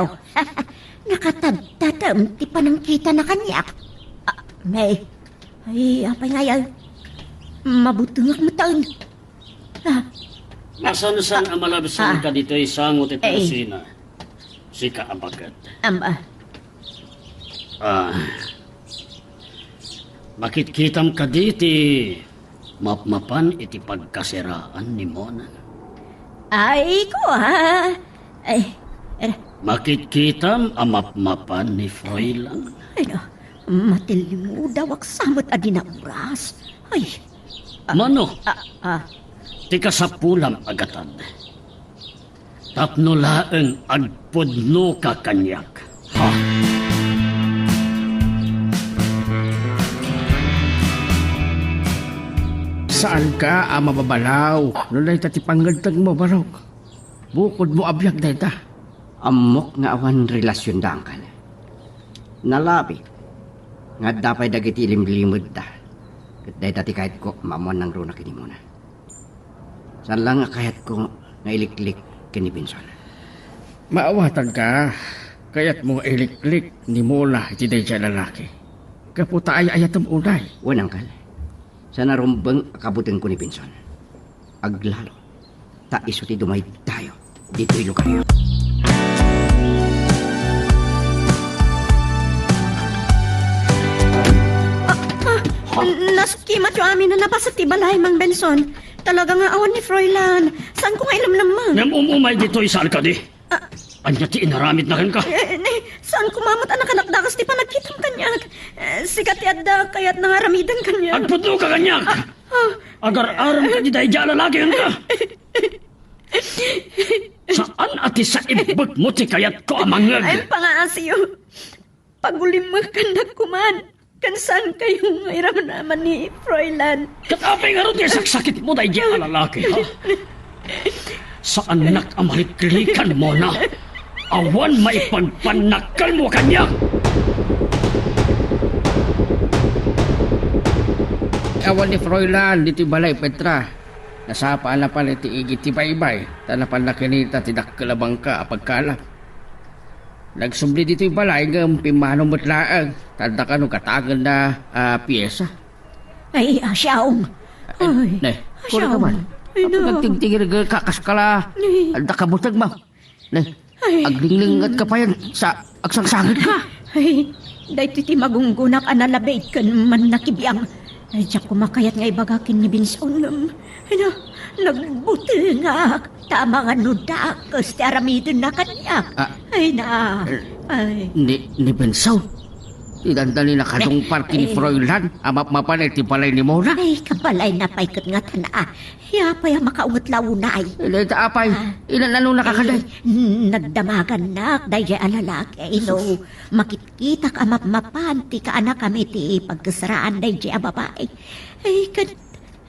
Nakatadtadem ti panangkitana kaniak. Ah, May. Ay, apay ngay, ay. Mabutengak metten. Ah. Masansan a malabsanka ditoy sango ti Ay. Tarsina. Sika a baket. Am, ah. Ah. Makitkitam kadi ti mapmapan iti pagkasiraan ni Mona? Ay, kua. Ay, er- Makitkitam a mapmapan ni Froilan? Ay, no. Matillimudawak sa met a di nauras. Ay. Ah, Mano? Ah, ah. Ti kasapulam a gatad. Tapno laeng agpudnoka kaniak. Ha? Saanka a mababalaw no dayta ti pangngegtengmo, Barok? Bukodmo a biag dayta. Ammok nga awan relasionda, Angkal. Nalabit nga adda pay dagiti limlimedda. Ket dayta ti kayatko, maammoan nangruna ken ni Mona. Saan laeng a kayatko nga iliklik ken ni Benson. Maawatanka, kayatmo nga iliklik ni Mona iti daydiay a lalaki. Gapu ta ay-ayatem unay. Wen, Angkal. Saan a rumbeng a kabutengko ni Benson. Aglalo, ta isu ti dumaydayo ditoy lugaryo. Ah, ah, nasukimatyo amin a nabasa ti balay, Mang Benson. Talaga nga awan ni Froilan. Saanko nga ilemlemmeng? Ngem umumay ditoy, saan kadi? Ah. Ania ti inaramidna kenka? Eh, ni, saan koma met a nakadakdakes ti panagkitam kaniak? Eh, sika ti adda kayatna nga aramiden kaniak. Agpudnoka kaniak! Ah. Agar-aramka ti daydiay a lalaki kenka. Saan a ti saibbekmo ti kayatko a mangngeg. Ay, pangaasiyo. Pagulimmekannak koman. Ken saankayo nga iramnaman ni Froilan. Ket apay ngarud nga isaksakitmo daydiay a lalaki, ha? Saannak a maliklikan, Mona. Awan maipagpannakkalmo kaniak. Awan ni Froilan ditoy balay, Petra. Nasapa a napan iti igid ti baybay, ta napanna kinita ti dakkel a bangka a pagkalap. Nagsubli ditoy balay ngem pimmano met laeng, ta adda kano gatangenna a piesa. Ay, a siaong. Ay, ay, ne, a siaong. Kuno ka man. Ay, no. Apay nagtingtingir ka, kaskala. Ay. Adda ka butengmo. Ne, ay, aglinglingat ka payen sa agsangsangit ka. Ay, daytoy ti magunggonak a nalabit ken mannakibiang. Ay, diak koma kayat nga ibaga ken ni Benson ngem, ay na, nagbutengak ta amangan no dakes ti aramidenna kaniak. Ah. Ay na, eh, ay. Ni, ni Benson? Ti dandani nakadungpar ken ni, eh, Froilan a mapmapan iti balay ni Mona? Ay, kabalayna pay ket ngatana. Apay a makaunget la unay? Dayta apay, ah, ilan-ano nakakaday? Ay, n-, nagdamagannak daydiay a lalaki, no makitkitak a mapmapan ti kaanakam iti pagkasaraan daydiay a babai. Ay, ket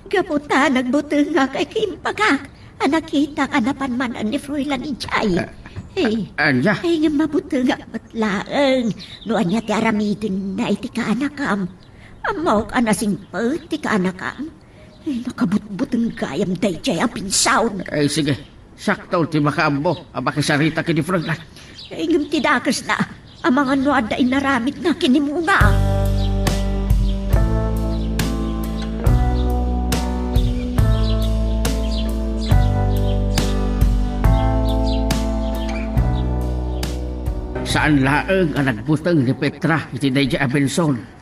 gapu ta nagbutengak ay kaimbagak a nakitak a napan manen ni Froilan idiay. Ah, ay, ania? Ay, ngem mabutengak met laeng no ania ti aramidenna iti kaanakam. Ammok a nasingpet ti kaanakam. Ay, nakabutbuteng gayam daydiay a Benson. Ay, sige. Sakto ti makaammo a makisarita ken ni Froilan. Ay, ngem ti dakesna, amangan no adda inaramidna ken ni Mona. Saan laeng a nagbuteng ni Petra iti daydiay a Benson.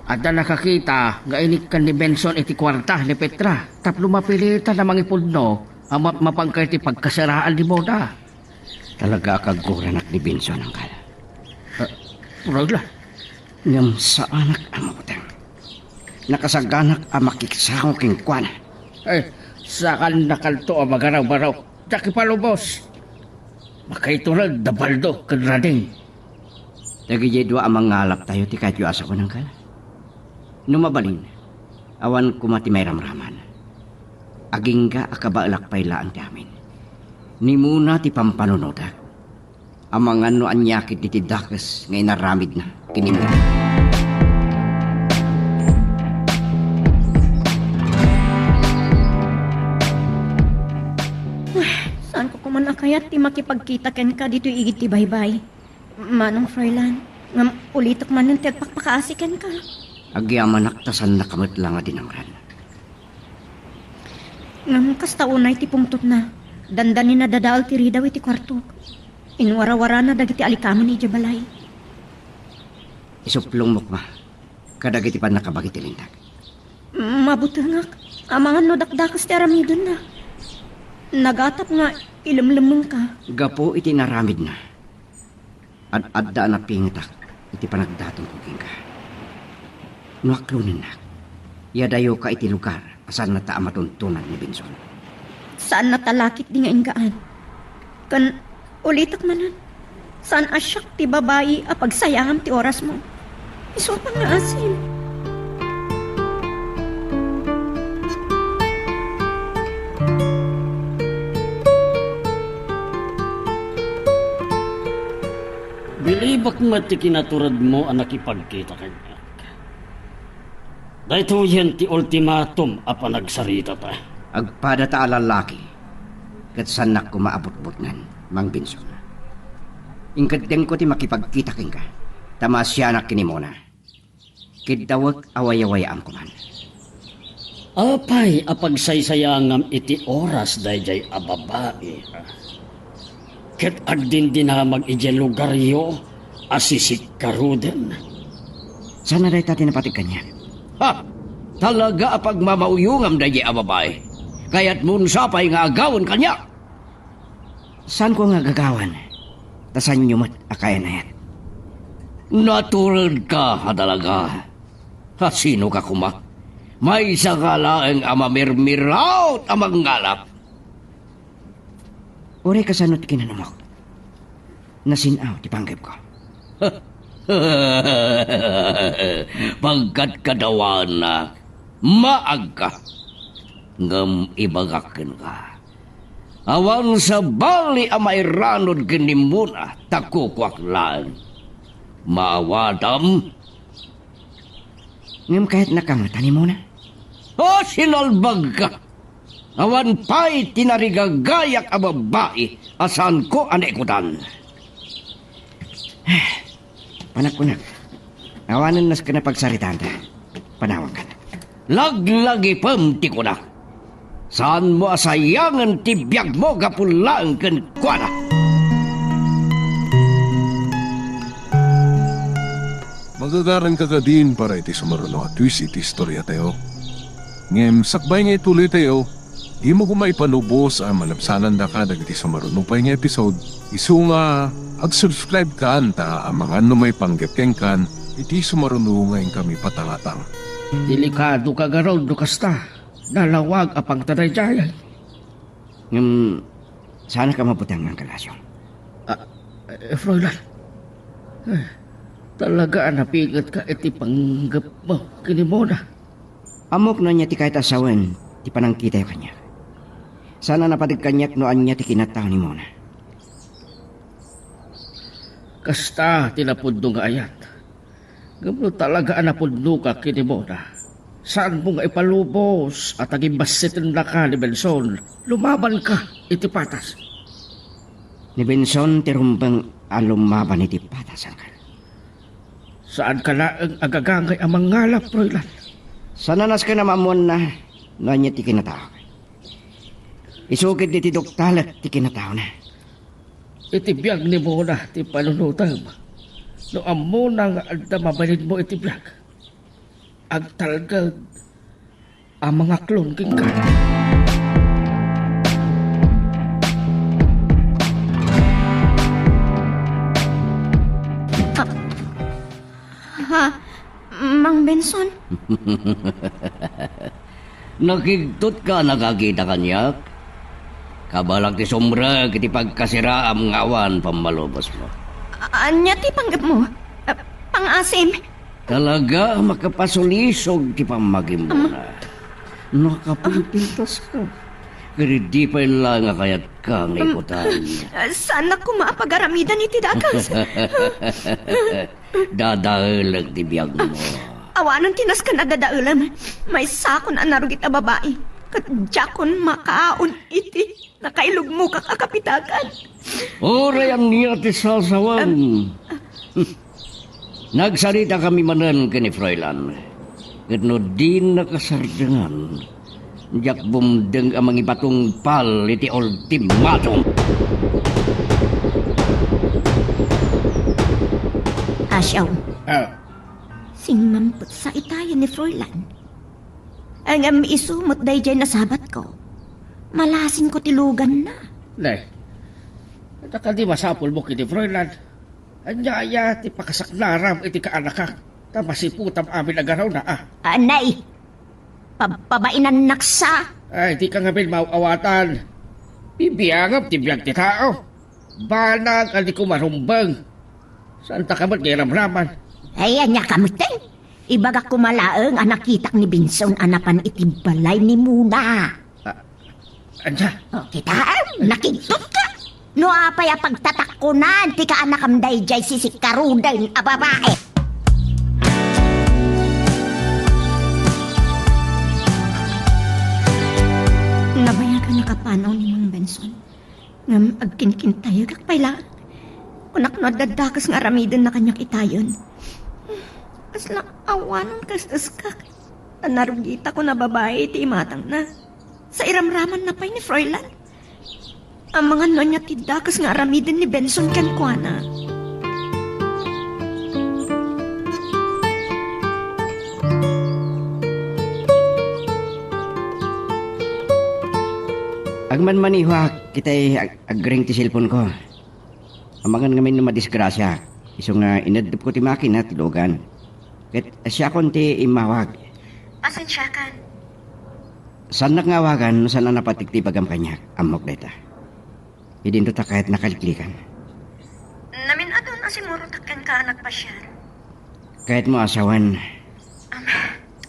Adda nakakita nga inikkan ni Benson iti kuarta ni Petra tapno mapilitan a mangipudno a mapmapan iti pagkasaraan ni Mona. Talaga a kagurannak ni Benson, Angkal. Ah, Froilan. Ngem saanak a mabuteng. Nakasaganak a makiksango kenkuana. Ay, saannakanto a magaraw-baraw. Diak ipalubos. Makaitured da Baldo ken Rading. Dagidiay dua a mangalaptayo ti kayatyo a sawen, Angkal. No mabalin, awan koma ti mairamraman. Agingga a kabaelak pay laeng ti amin. Ni Mona ti pampanunotak. Amangan no ania ketdi ti dakes nga inaramidna ken ni Mona. Saanko koman a kayat ti makipagkita kenka ditoy igid ti baybay. Manong Froilan, ngem ulitek manen ti agpakpakaasi kenka. Agyamanak ta saannaka met la nga dinamran. Ngem kasta unay ti pungtotna, dandani nadadael ti ridaw iti kuartok. Inwarawarana dagiti alikamen idiay balay. Isuplongmo koma kadagiti pannakabagi ti linteg. Mabutengak, amangan no dakdakes ti aramidenna. Nagatap nga ilemlemmengka. Gapu iti inaramidna, ad-adda a napingetak iti panagdatongko kenka. No aklonennak, iadayoka iti lugar a saannata a matuntonan ni Benson. Saannata la ketdi nga inggaan. Ken ulitek manen, saan a siak ti babai a pagsayangam ti orasmo. Isu a pangngaasim. Ibak met ti kinaturedmo a nakipagkita kaniak. Daytoyen ti ultimatum a panagsaritata. Agpadata a lallaki, ket saannak koma a butbutngen, Mang Benson. Inkeddengko ti makipagkita kenka, ta maasianak ken ni Mona. Kiddawek a wayawayaam koman. Apay a pagsaysayangam iti oras daydiay a babai, a? Ket agdindinamag idiay lugaryo a sisikkaruden. Saan a dayta ti napateg kaniak? Ha! Talaga a pagmamauyongam daydiay a babai. Kayatmon sa pay nga agawen kaniak? Saanko nga agagawan, ta saanyo met a kayan-ayat. Naturedka a dalaga. A, sinoka koma? Maysa ka laeng a mamirmiraot a mangngalap. Uray kasano ti kinanamok? Nasin-aw ti panggepko. Pagkadkadawaennak, maagka. Ngem ibagak kenka, awan sabali a mairanod ken ni Mona ta kukuak laeng. Maawatam? Ngem kayatnaka met a ni Mona? O, sinalbagka! Awan pay ti narigagayak a babai a saanko a naikudan. Panagkunak, awanen nasken a pagsaritaanta. Panawankan. Laglagipem ti kunak. Saanmo a sayangen ti biagmo gapu laeng kenkuana. Magagaranka kadin para iti sumaruno a twist iti istoriatayo. Ngem sakbay nga ituloytayo, dimo koma ipalubos a malabsanandaka dagiti sumaruno pay nga episode. Isu nga ag-subscribe-kan ta amangan no maipanggep kenkan iti sumaruno nga inkami patalatan. Delikadoka garud no kasta. Nalawag a pangtadaydayan. Ngem, saanka mabuteng, Uncle Asio. Ah, eh, Froilan. Eh, talaga a napigetka iti panggepmo ken ni Mona. Ammok no ania ti kayat a sawen ti panangkitayo kaniak. Saan a napateg kaniak no ania ti kinatao ni Mona. Kasta ti napudno nga ayat. Ngem no talaga a napudnoka ken ni Mona, saanmo nga ipalubos a ta gimbassitennaka ni Benson, lumabanka iti patas. Ni Benson ti rumbeng a lumaban iti patas, Uncle. Saanka laeng a gagangay a mangngalap, Froilan. Saan a nasken a maammoanna no ania ti kinataona. Isu ket iti duktalek ti kinataona. Iti biag ni Mona ti panunotem. No ammona nga adda mabalinmo iti biag, agtalged a mangaklon kenka. Ah, ha? Mang Benson? Nakigtotka a nakakita kaniak? Kabalak ti sumrek iti pagkasiraam nga awan pammalubosmo. A-, ania ti panggepmo? A, pangasim? Talaga a makapasulisog ti pammagimona. Am- Nakapinpintaska. Ket idi pay laeng a kayatka nga Am-, ikutan. Saannak koma a pagaramidan iti dakes. Dadaelek ti biagmo. Awanen ti nasken a dadaelem. Maysakon a narugit a babai. Ket diakon makaaon iti nakailugmokak a kapitagan. Uray ania ti sasawen. Am- Nagsaritakami manen ken ni Froilan. Ket no dinaka sardengan, diak bumdeng a mangibatungpal iti ultimatum. Asio. Ah. Simmampet sa itayen ni Froilan. Ngem isu met daydiay nasabatko. Malasinko ti luganna. Ne, ita kadi masapulmo ken ni Froilan? Ania aya ti pakasaknaram iti kaanakak? Ta masiputam amin a garawna, a? Anay! Pabpabainannak sa! Ay, dika ngamin maaw-awatan. Bibiangam ti biag ti tao. Banag a diko marumbeng. Saantak met nga iramraman. Ay, ania ka metten? Ibagak koma laeng a nakitak ni Benson a napan iti balay ni Mona. Ah, ania? O, kitaem, nakigtotka. No apay a pagtatakkunan ti kaanakam daydiay sisikkaruden a babai? Nabayagan a kapanaw ni Mang Benson. Ngem agkinkintayegak pay laeng. Kunak no adda dakes nga aramidenna kaniak itayon. Kasla awanen kas-eskak. Ta narugitako a babai iti imatangna. Sairamramanna pay ni Froilan. Amangan no ania ti dakes nga aramiden ni Benson kenkuana. Agmanmaniho, kitay ag-, agring ti cellphone ko. Amangan ngamin no madisgrasiaak. Isu nga ineddepko ti makina ti lugan. Ket siakon ti immawag. Pasensiakan. Saannak nga awagan no saan a napatik ti ibagam kaniak. Ammok dayta. Idinto ta kayat nakaliklikan. Namin-adun a simurotak kenka a nagpasiar. Kayatmo a sawen. Am,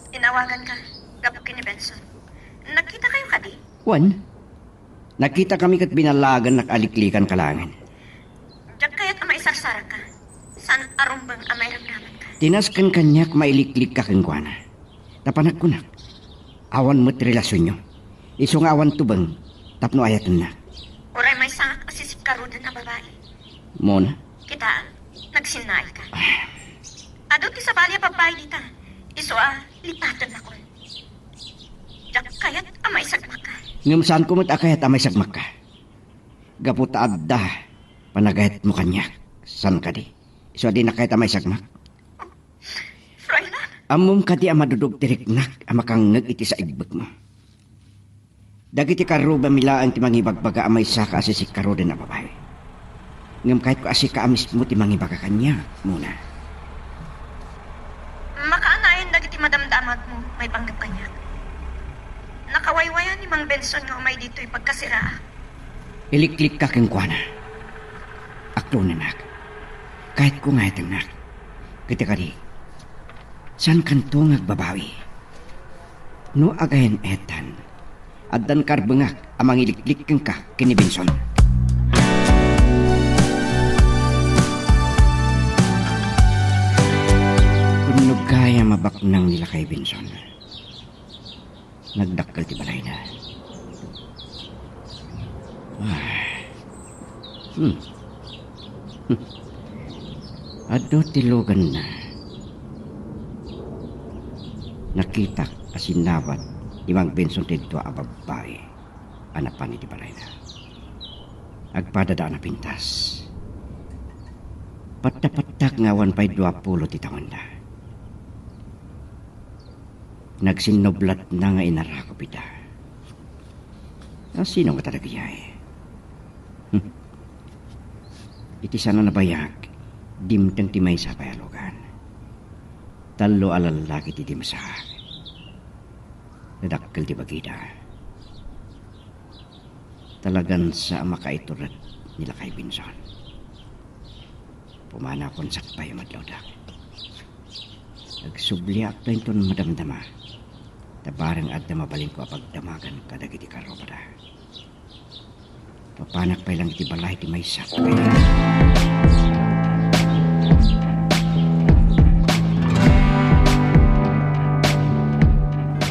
inawaganka gapu ken ni Benson. Nagkitakayo kadi? Wen. Nagkitakami ket binallagannak a liklikanka laengen. Diak kayat a maisarsarakka. Saan a rumbeng a mairamramanka. Ti nasken kaniak mailiklikka kenkuana. Ta panagkunak, awan met relasionyo. Isu nga awan tubeng tapno ayatennak. Uray maysangak a sisikkaruden a babai. Mona? Kitaem, nagsinnaayka. Ah. Adu ti sabali a babbai dita. Isu a lipatennakon. Diak kayat a maisagmakka. Ngem saanko met a kayat a maisagmakka. Gapu ta adda panagayatmo kaniak. Saan kadi? Isu a dinak kayat a maisagmak? Froilan? Ammom kadi a madudog ti riknak a makangngeg iti saigbekmo? Dagiti karrubami laeng ti mangibagbaga a maysaka a sisikkaruden a babai. Ngem kayatko a sika a mismo ti mangibaga kaniak, Mona. Makaanayon dagiti madamdamagmo maipanggep kaniak. Nakawaywayan ni Mang Benson nga umay ditoy pagkasiraak. Iliklikka kenkuana. Aklonenak. Kayatko nga ayatennak. Ket kadi, saankanto nga agbabawi. No agayen-ayetan, addan karbengak a mangiliklik kenka ken ni Benson. Kunno gayam a baknang ni lakay Benson. Nagdakkel ti balayna. Ah. Hmm. Hmm. Adu ti luganna. Nakitak a sinnabat ni Mang Benson ti dua a babbai a napan iti balayna. Agpadada a napintas. Patta-pattak nga awan pay dua pulo ti tawenda. Nagsinnublatna nga inarakop ida. A, sino ngata dagiti ay? Hmm. Iti saan a nabayag, dimteng ti maysa pay a lugan. Tallo a lallaki ti dimsaak. Nadakkel ti bagida. Talagan sa a makaitured ni lakay Benson. Pumanakon sakbay a madlawdak. Agsubliakto inton madamdama, ta bareng adda mabalinko a pagdamagan kadagiti karrupada. Papanak pay lang iti balay ti maysa.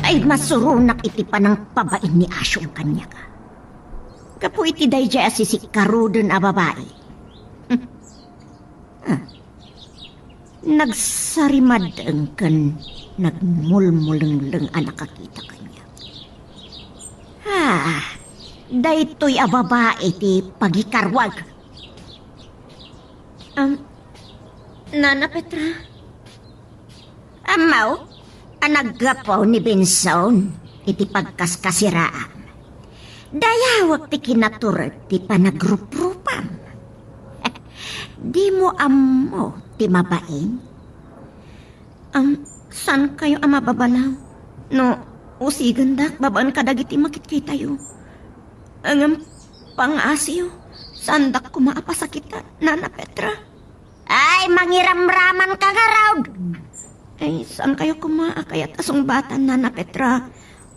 Ay, masuronak iti panangpabain ni Asyong kaniak. Gapu iti daydiay a sisikkaruden a babai. Ah. Nagsarimadeng ken nagmulmulengleng a nakakita kaniak. Ah, daytoy a babai ti pagikaruag. Am, Nana Petra? Ammo a naggapu ni Benson iti pagkaskasiraam. Dayawek ti kinatured ti panagruprupam. Dimo ammo ti mabain? Am, saankayo a mababalaw no usigendak babaen kadagiti makitkitayo? Ngem pangngasiyo, saandak koma a pasakitan, Nana Petra. Ay, mangiramramanka ngarud! Ay, saankayo koma a kayat a sungbatan, Nana Petra?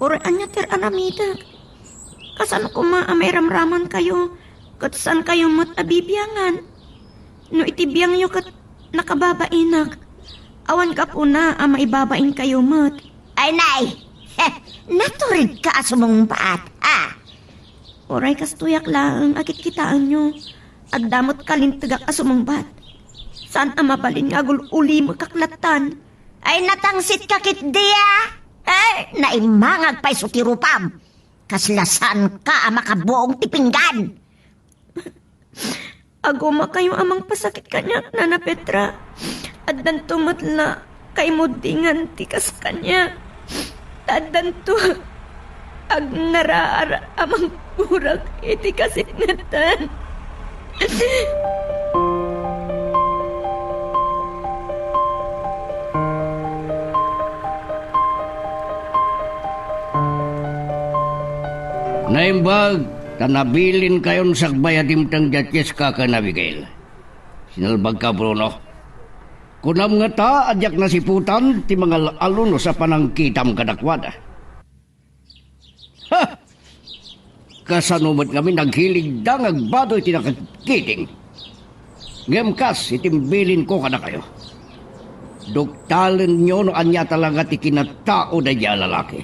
Uray ania ti aramidek? Kasano koma a mairamramankayo ket saankayo met a bibiangan. No iti biangyo ket nakababainak, awan gapuna a maibabainkayo met. Ay, nay! Naturidka a sumungbat, ha? Uray kastoyak laeng a kitkitaenyo, adda met kalintegak a sumungbat. Saan a mabalin nga agul-ulimekak lattan. Ay, natangsitka ketdi, a? Eh, naimangag pay isu ti rupam. Kasla saanka a makabuong ti pinggan. Agumakayo a mangpasakit kaniak, Nana Petra. Addanto met la kaimuddingan ti kas kaniak. Ta addanto agnaraar a mangburak iti kasipngetan. Naimbag ta nabilinkayon sakbay a dimteng diay Chiska ken Abigail. Sinalbagka, Bruno. Kunam ngata a diak nasiputan ti mangal-alunos a panangkitam kadakuada. Ha! Kasano met ngamin naghiligda nga agbado iti nakagkiting? Ngem kas iti imbilinko kadakayo, duktalenyo no ania talaga ti kinatao daydiay a lalaki.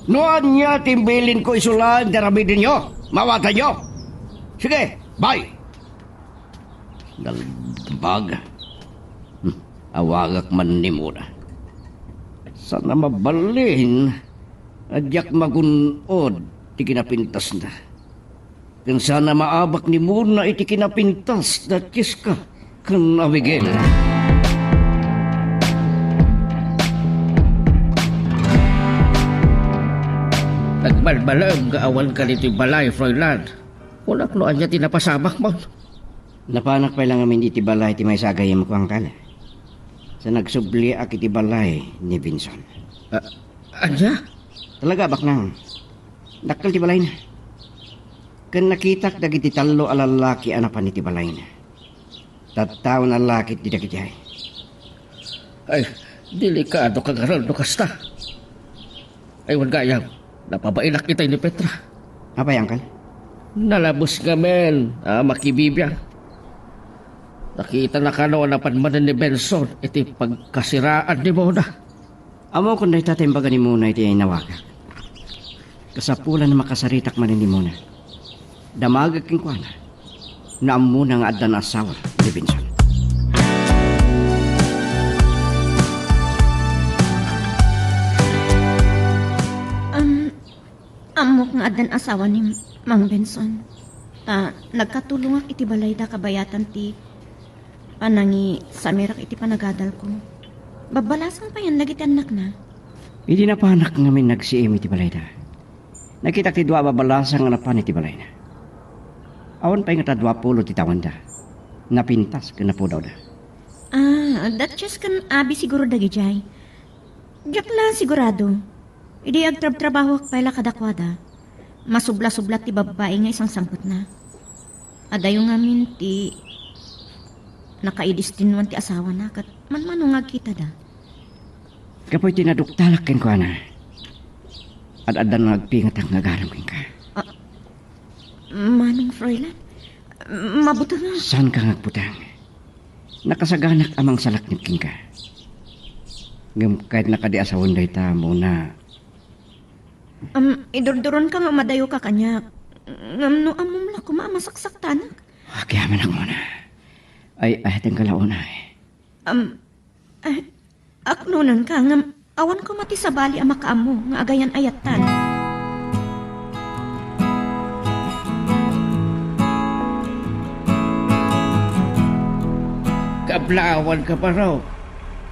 No ania ti imbilinko, isu laeng ti aramidenyo, maawatanyo. Sige, bye! Nalbag. Hmm, awagak man ni Mona. Saan a mabalin a diak magun-od ti kinapintasna. Ken saan a maabak ni Mona iti kinapintas da Chiska ken Abigail. Nagbalbaliwka awan kaditoy balay, Froilan. Kunak no ania ti napasamakmo. Napanak pay la ngamin iti balay ti maysa a gayyemko, Angkel. Sa nagsubliak iti balay ni Benson. A-, ania? Talaga, baknang. Dakkel ti balayna. Ken nakitak dagiti tallo a lallaki a napan iti balayna. Tattaona la ketdi dagiti ay. Ay, delikadoka ngarud no kasta. Ay, wen gayam, napabainak itay ni Petra. Apay, Angkel? Nalabes ngamin a makibibiang. Nakitana kano a napan manen ni Benson iti pagkasiraan ni Mona. Ammokon dayta ti imbaga ni Mona iti inawagak. Kasapulan a makasaritak manen ni Mona. Damagek kenkuana no ammona nga addan asawa ni Benson. Am, ammok nga addan asawa ni Mang Benson. Ta nagkatulongak iti balayda kabayatan ti panangisamirak iti panagadalko. Babbalasang payen dagiti annakna. Idi napanak ngamin nagsiim iti balayda, nakitak ti dua a babbalasang a napan iti balayna. Awan pay ngata dua pulo ti tawenda. Napintas ken napudawda. Ah, Duchess ken Abi siguro dagidiay. Diak la sigurado. Idi agtrabtrabahoak pay la kadakuada, masublasublat ti babbai nga isangsangpetna. Adayo ngamin ti nakaidestinuan ti asawana ket manmano nga agkitada. Gapu iti naduktalak kenkuana, ad-addan nga agpingetak nga agarem kenka. Ah, Manong Froilan, mabuteng a. Saanka nga agbuteng? Nakasaganak a mangsalaknib kenka. Ngem kayatna kadi a sawen dayta, Mona. Am, idurduronka nga umadayoka kaniak. Ngem no ammom la koma a masaksaktanak. Agyamanak, Mona. Ay, ay, tengka la unay. Am, ay, Aknonanka ngem awan koma ti sabali a makaammo nga agayan-ayattan. Kablawan ka, Baro.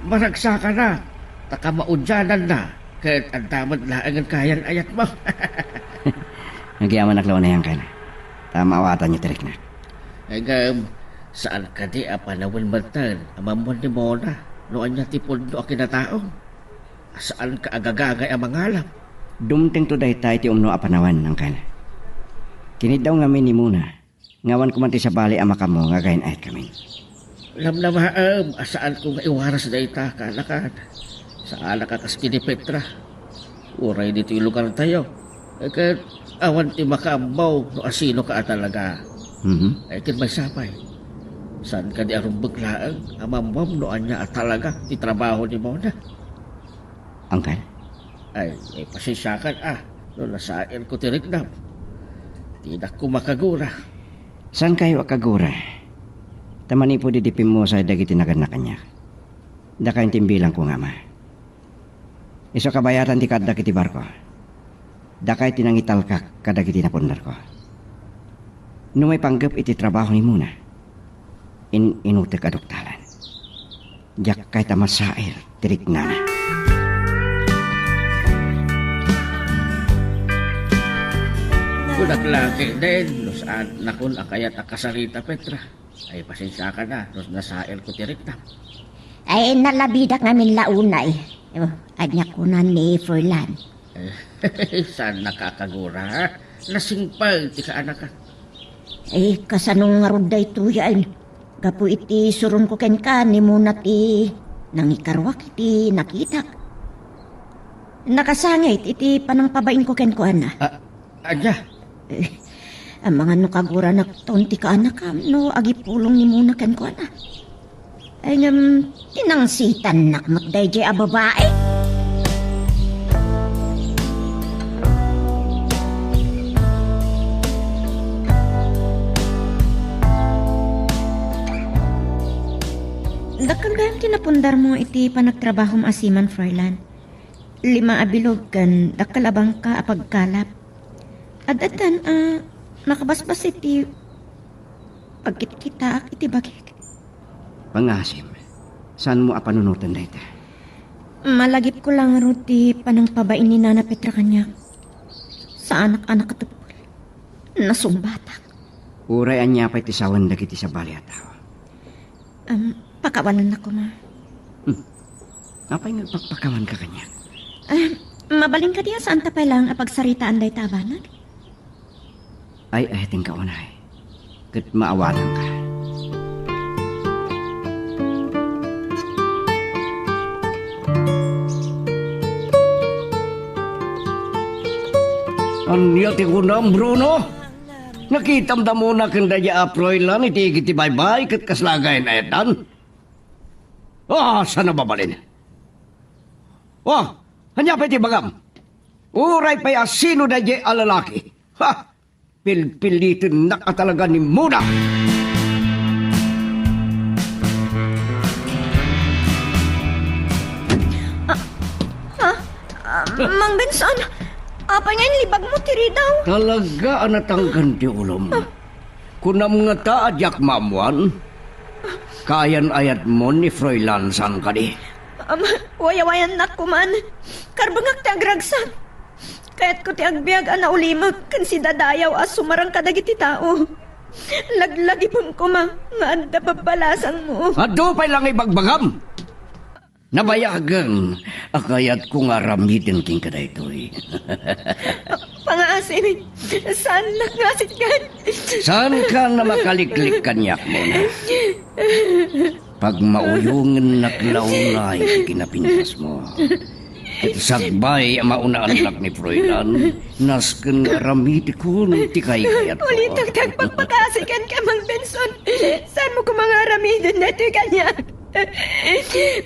Maragsakana, ta kamaudiananna, ket adda met laengen kayan-ayatmo. Agyamanak la unay, Angkel. Ta maawatanyo ti riknak. Ngem, saan kadi a panawen metten a maammuan ni Mona no ania ti pudno a kinataom? Saanka a gagangay a mangalap? Dumtengto dayta iti umno a panawen, Angkel. Kiniddaw ngamin ni Mona nga awan koma ti sabali a makaammo nga agayan-ayatkami. Namnamaem a saanko nga iwaras dayta, kaanakan. Saanak a kas ken ni Petra. Uray ditoy lugartayo. Ket Awan ti makaammo no asinoka a talaga. Mhm. Ay, ket maysa pay, saan kadi a rumbek laeng a maammuam no ania a talaga ti trabaho ni Mona? Angkel? Ay, ay, pasensiakan, a, no nasaelko ti riknam. Dinak koma kagura. Saankayo a kagura? Ta manipud idi pimmusay dagiti naganna kaniak, dakayo ti imbilangko nga ama. Isu a kabayatan ti kaaddak iti barko. Dakay ti nangitalkak kadagiti napunderko. No maipanggep iti trabaho ni Mona, in-inutek a duktalan. Diak kayat a masael ti riknana. Kunak la ketdin, no saannakon a kayat a kasarita, Petra. Ay, pasensiakan, no nasaelko ti riknam. Ay, nalabidak ngamin la unay. Oh, ania kuna ni Froilan? Saannaka a kagura, ha? Nasingpet ti kaanaka. Ay, kasano ngarud daytoy, ay? Gapu iti suronko kenka ni Mona ti nangikaruak iti nakitak. Nakasangit iti panangpabainko kenkuana. A-, ania? Eh, amangan no kaguranak ton ti kaanakam no agipulong ni Mona kenkuana. Ay, ngem, tinangsitannak met daydiay a babai. Dakkel gayam ti napundarmo iti panagtrabahom a seaman, Froilan. Lima a bilog ken dakkel a bangka a pagkalap. Ad-addan a nakabasbas iti pagkitkitaak iti bagik. Pangaasim, saanmo a panunoten dayta? Malagipko la ngarud ti panangpabain ni Nana Petra kaniak. Saanak a nakatepel. Nasungbatak. Uray ania pay ti sawen dagiti sabali a tao. Am, pakawalennak koma. Hmm. Apay nga agpakpakawanka kaniak? Ah, mabalin kadi a saanta pay laeng a pagsaritaan dayta a banag? Ay, ay, tingka unay. Ket maawatanka. Ania ti kunam, Bruno? Nakitam da Mona ken daydiay a Froilan iti igid ti baybay ket kasla agayan-ayaten? Ah, saan a mabalin? Ah, ania pay ti ibagam? Uray pay a sino daydiay a lalaki. Ha! Pilpilitennak a talaga ni Mona. Ah, ah, ah, Mang Benson, apay nga inlibagmo ti ridaw? Talaga a natangken ti ulom. Ah. Kunam ngata a diak maammuan? Kaayan-ayatmo ni Froilan, saan kadi? Am, wayawayannak koman. Karbengak ti agragsak. Kayatko ti agbiag a naulimek ken sidadayaw a sumarang kadagiti tao. Laglagipem koma nga adda babbalasangmo. Adu pay la nga ibagbagam. Nabayagen a kayatko nga aramiden kenka daytoy. Pangaasim, saannak nga asitgan. Saanka a makaliklik kaniak, Mona. Pagmauyongennak la unay ti kinapintasmo. Ket sakbay a maunaannak ni Froilan, nasken nga aramidekon ti kaykayatmo. Ulitek ti agpakpakaasi kenka, Mang Benson. Saanmo koma nga aramiden daytoy kaniak.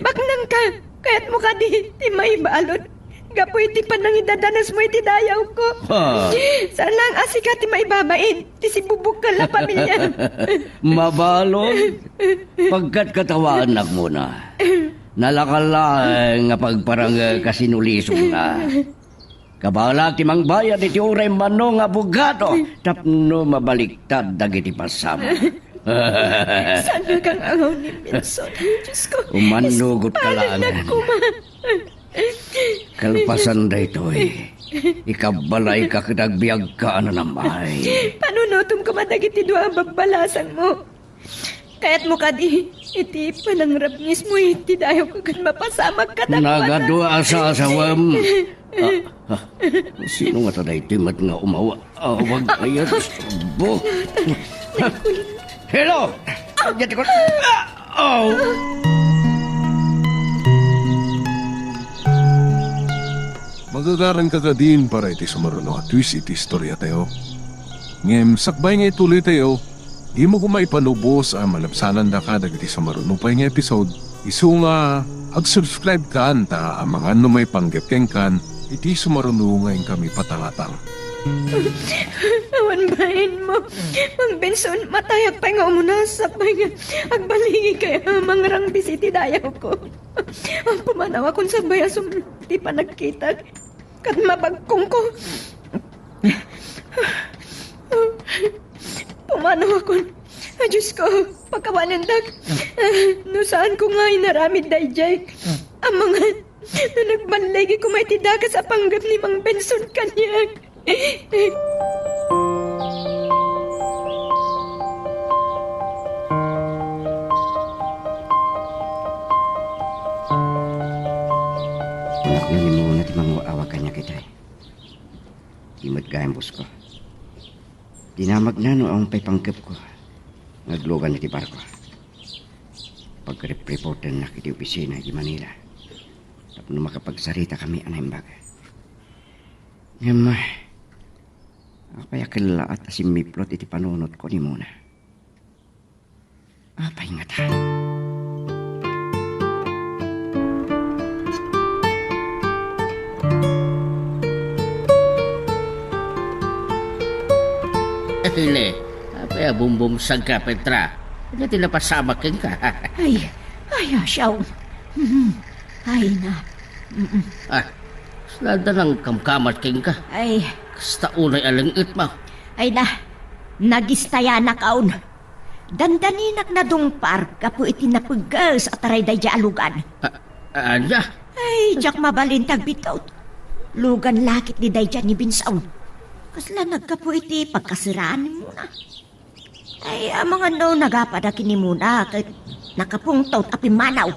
Baknangka, kayatmo kadi ti maibalud gapu iti panangidadanesmo iti dayawko? Ha? Saan laeng a sika ti maibabain ti sibubukkel a pamiliam. Mabalud? Pagkatkatawaannak, Mona. Nalaka laeng nga pagparangek a sinulisogna. Kabaelak ti mangbayad iti uray mano nga abogado tapno mabaliktad dagiti passamak. Saan nga kang angaw ni Benson? Diyos ko, umannugod ka laengen. Koma. Kalpasan daytoy, ikabbalayka ket agbiagka a nanam-ay. Panunotem koma dagiti dua a babbalasangmo. Kayatmo kadi iti panangrabngismo iti dayawko ket mapasamak kadakuada. Nagadua a sasawem. Ah, ah, sino ngata daytoy met nga umawa-awag? Ay, istorbo. Hello! Diay ko. Ah, oh! Agaraga kadin para iti sumaruno a twist iti istoriatayo. Ngem sakbay nga ituloytayo, dimo koma ipanubos a malabsanandaka dagiti sumaruno pay nga episode. Isu nga ag-subscribe kan ta amangan no maipanggep kenkan iti sumaruno nga inkami patangatang. Awan bainmo. Mang Benson, matayak pay nga umuna, sakbay nga agbaligi kay a mangrangdis iti dayawko. Pumanawakon sakbay a sumno ti panagkitak. Ket mabagkongko. Pumanawakon. A, Diosko, pakawanendak. No saanko nga inaramid daydiay, amangan no nagballigi koma iti dakes a panggep ni Mang Benson kaniak. Kunak nga ni Mona ti manguawag kaniak itay. Di met gayam, bosko. Dinamagna no awan pay panggepko nga aglugan iti barko. Pagrep-reportennak iti opisina iti Manila tapno makapagsaritakami a naimbag. Ngem, apay a kellaat a simmiplot iti panunotko ni Mona? Apay ngata? Ay, ne, apay a bumbumsagka, Petra? Ania ti napasamak kenka? Ay, ay, a, siaw. Mhm. Ay na. Mm-mm. Ah, saan da nang kamkamat kenka? Ay. Kasta unay a leng-etmo. Ay na, nagistayanak awn. Dandaninak nadungpar gapu iti napegges a taray daydiay a lugan. Ah, ania? Ay, diak mabalin ti agbidtot. Lugan la ket ni daydiay ni Benson. Kasla naggapu iti pagkasiraan ni Mona. Ay, amangan no nagapada ken ni Mona ket nakapungtot a pimmanaw.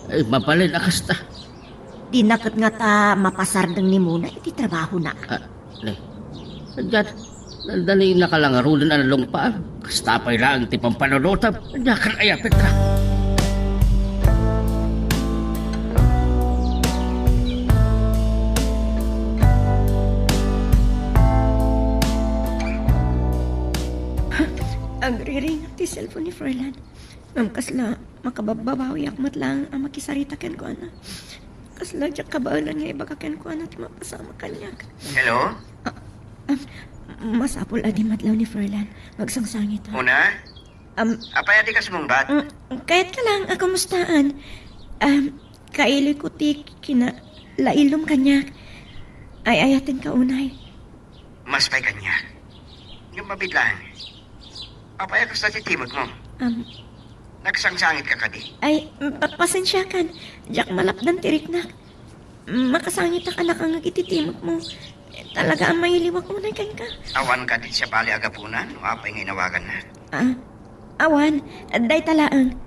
Ay, mabalin a kasta. Dina ket ngata mapasardeng ni Mona iti trabahona. Ah, ne. Diak, dandani nakalangaruden a nalungpaan. Kasta pay laeng ti pampanunotam. Diak ket aya, Petra. Agriring ti cellphone ni Froilan. Ngem kasla makababbabawiak met laeng a makisarita kenkuana. Kasla diak kabaelan nga ibaga kenkuana ti mapasamak kaniak. Hello? Ah, ah, masapul a di madlaw ni Froilan. Agsangsangit, ha? Una? Am, Apay a dika sumungbat? Mm, kayatka laeng a kumustaan. Am, kaileko ti kinalailom kaniak. Ay-ayatenka unay. Mas pay kaniak. Ngem mabiit laeng. Apay a kasta ti timekmo? Am, Nagsangsangitka kadi? Ay, pa-, pasensiakan. Diak malapdan ti riknak. Makasangitak a nakangngeg iti timekmo. Talaga a mailiwak unay kenka. Awan kadi sabali a gapuna no apay nga inawagannak? Ah, awan. Dayta laeng.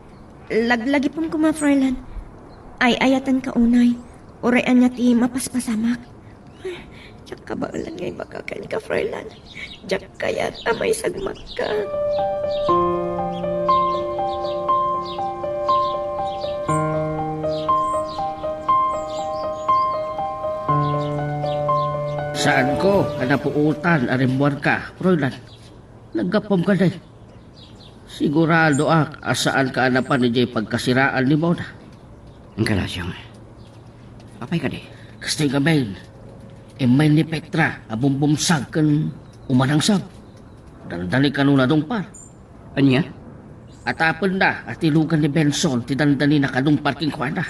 Laglagipem koma, Froilan. Ay-ayatenka unay. Uray ania ti mapaspasamak. Diak kabaelan nga ibaga kenka, Froilan. Diak kayat a maisagmakka. Saanko a napuotan a rimmuarka, Froilan. Naggapuem kadi. Siguradoak a saanka a napan idiay pagkasiraan ni Mona. Engka la siang. Apay kadi? Kastoy ngamin, immay ni Petra a bumbumsag ken umanangsang. Dandani kano nadungpar. Ania? Atapenda a ti lugan ni Benson ti dandani nakadungpar kenkuana.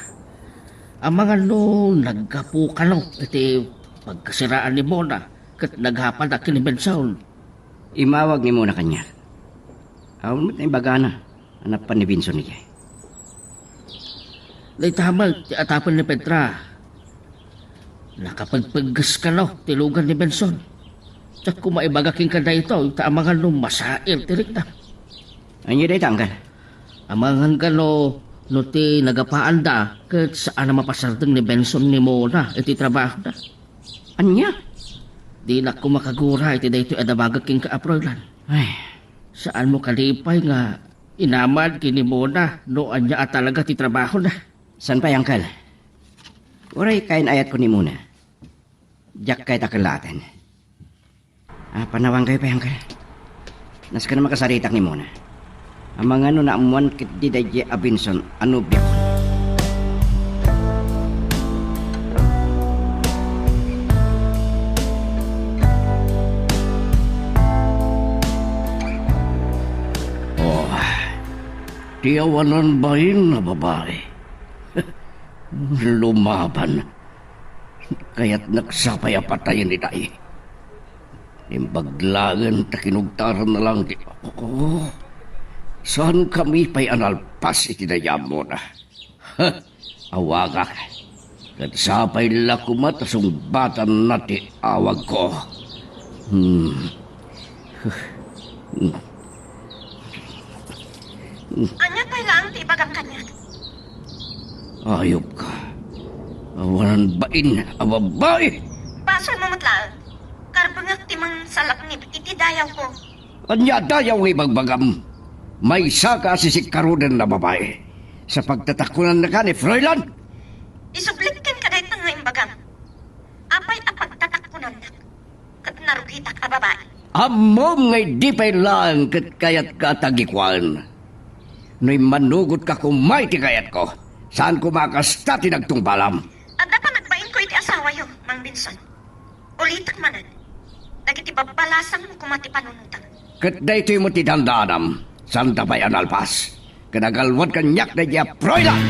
Amangan no naggapu kano iti pagkasiraan ni Mona ket naghapada ken ni Benson. Imawag ni Mona kaniak. Awan met naibagana a napan ni Benson idiay. Dayta met ti atapen ni Petra. Nakapagpegges kano ti lugan ni Benson. Diak koma ibaga kenka daytoy ta amangan no masair ti rikna. Ania dayta, Anggal? Amangan kano no ti nagapaanda ket saan a mapasardeng ni Benson ni Mona iti trabahona. Ania? Dinak koma kagura iti daytoy a damagek kenka a Froilan. Ay. Saanmo kalipay nga inamad ken ni Mona no ania a talaga ti trabahona? Saan pay, Angkel. Uray kayan-ayatko ni Mona. Diak kayat a kellaten. Ah, panawankayo pay, uncle. Nasken a makasaritak ni Mona. Amangan no naammoan ketdi daydiay a Benson a nobiakon. Oh, ti awanan bain a babai. Lumaban. Kayatnak sapay a patayen itay. Imbag laeng ta kinugtaranna lang ti, oh, saankami pay a nalpas iti daydi a Mona. Ha! Awagak. Ket sapay la koma ta sungbatanna ti awagko. Hmm. Ania pay laeng ti ibagam kaniak? Ayupka. Awanan bain a babai. Basolmo met laeng. Karbengak ti mangsalaknib iti dayawko. Ania a dayaw nga ibagbagam? Maysaka a sisikkaruden a babai. Sa pagtatakkunannaka ni Froilan? Isublit kenka dayta nga imbagam. Apay a pagtatakkunannak ket narugitak a babai? Ammom nga idi pay laeng ket kayatka a tagikuaen. No immanugotka koma iti kayatko, saan koma a kasta ti nagtungbalam. Adda panagbainko iti asawayo, Mang Benson. Ulitek manen, dagiti babbalasangmo koma ti panunotam. Ket daytoy met ti dandaanam, saanda pay a nalpas. Ket agalwad kaniak daydiay a Froilan!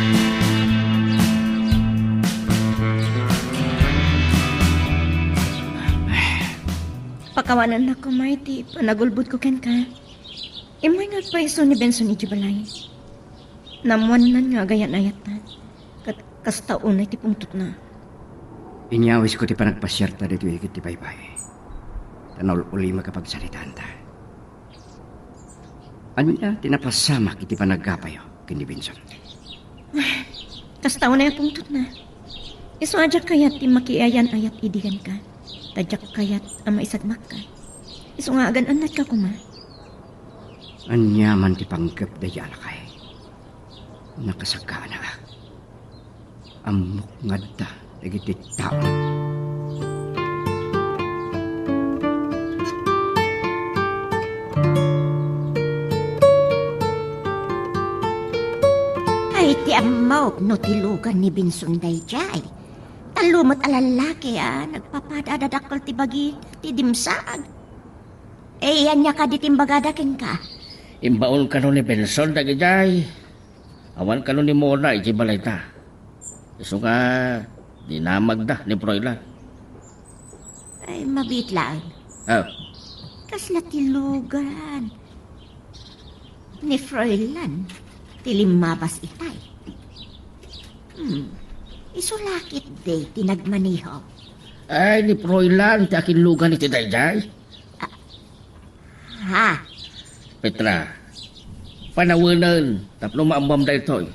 Pakawanannak koma iti panagulbodko kenka. Immay nga agpaiso ni Benson idiay balay. Naammoannan nga agayan-ayatta. Ket kasta unay ti pungtotna. Inyawisko ti panagpasiarta ditoy igid ti baybay. Ta naul-ulimek a pagsaritaanta. Ania ti napasamak iti panaggapayo ken ni Benson? Kasta unay a pungtotna. Isu a diak kayat ti makiayan-ayat idi kenka. Ta diak kayat a maisagmakka. Isu nga agan-annatka koma. Ania man ti panggep daydiay a lakay? Nakasaganaak. Ammok nga adda dagiti tao. Ay, ti ammok no ti lugan ni Benson daydiay. Tallo met a lallaki a nagpapada a dadakkel ti bagi ti dimsaag. Eh, ania kadi ti imbagada kenka? Imbaon kano ni Benson dagijay. Awan kano ni Mona iti balayda. Isu nga dinamagda ni Froilan. Ay, mabiit laeng. Ah. Kasla ti lugan ni Froilan ti limmabas itay. Hmm. Isu la ketdi ti nagmaneho. Ay, ni Froilan ti akinlugan iti daydiay. Ha? Petra, panawenen tapno maammuam daytoy.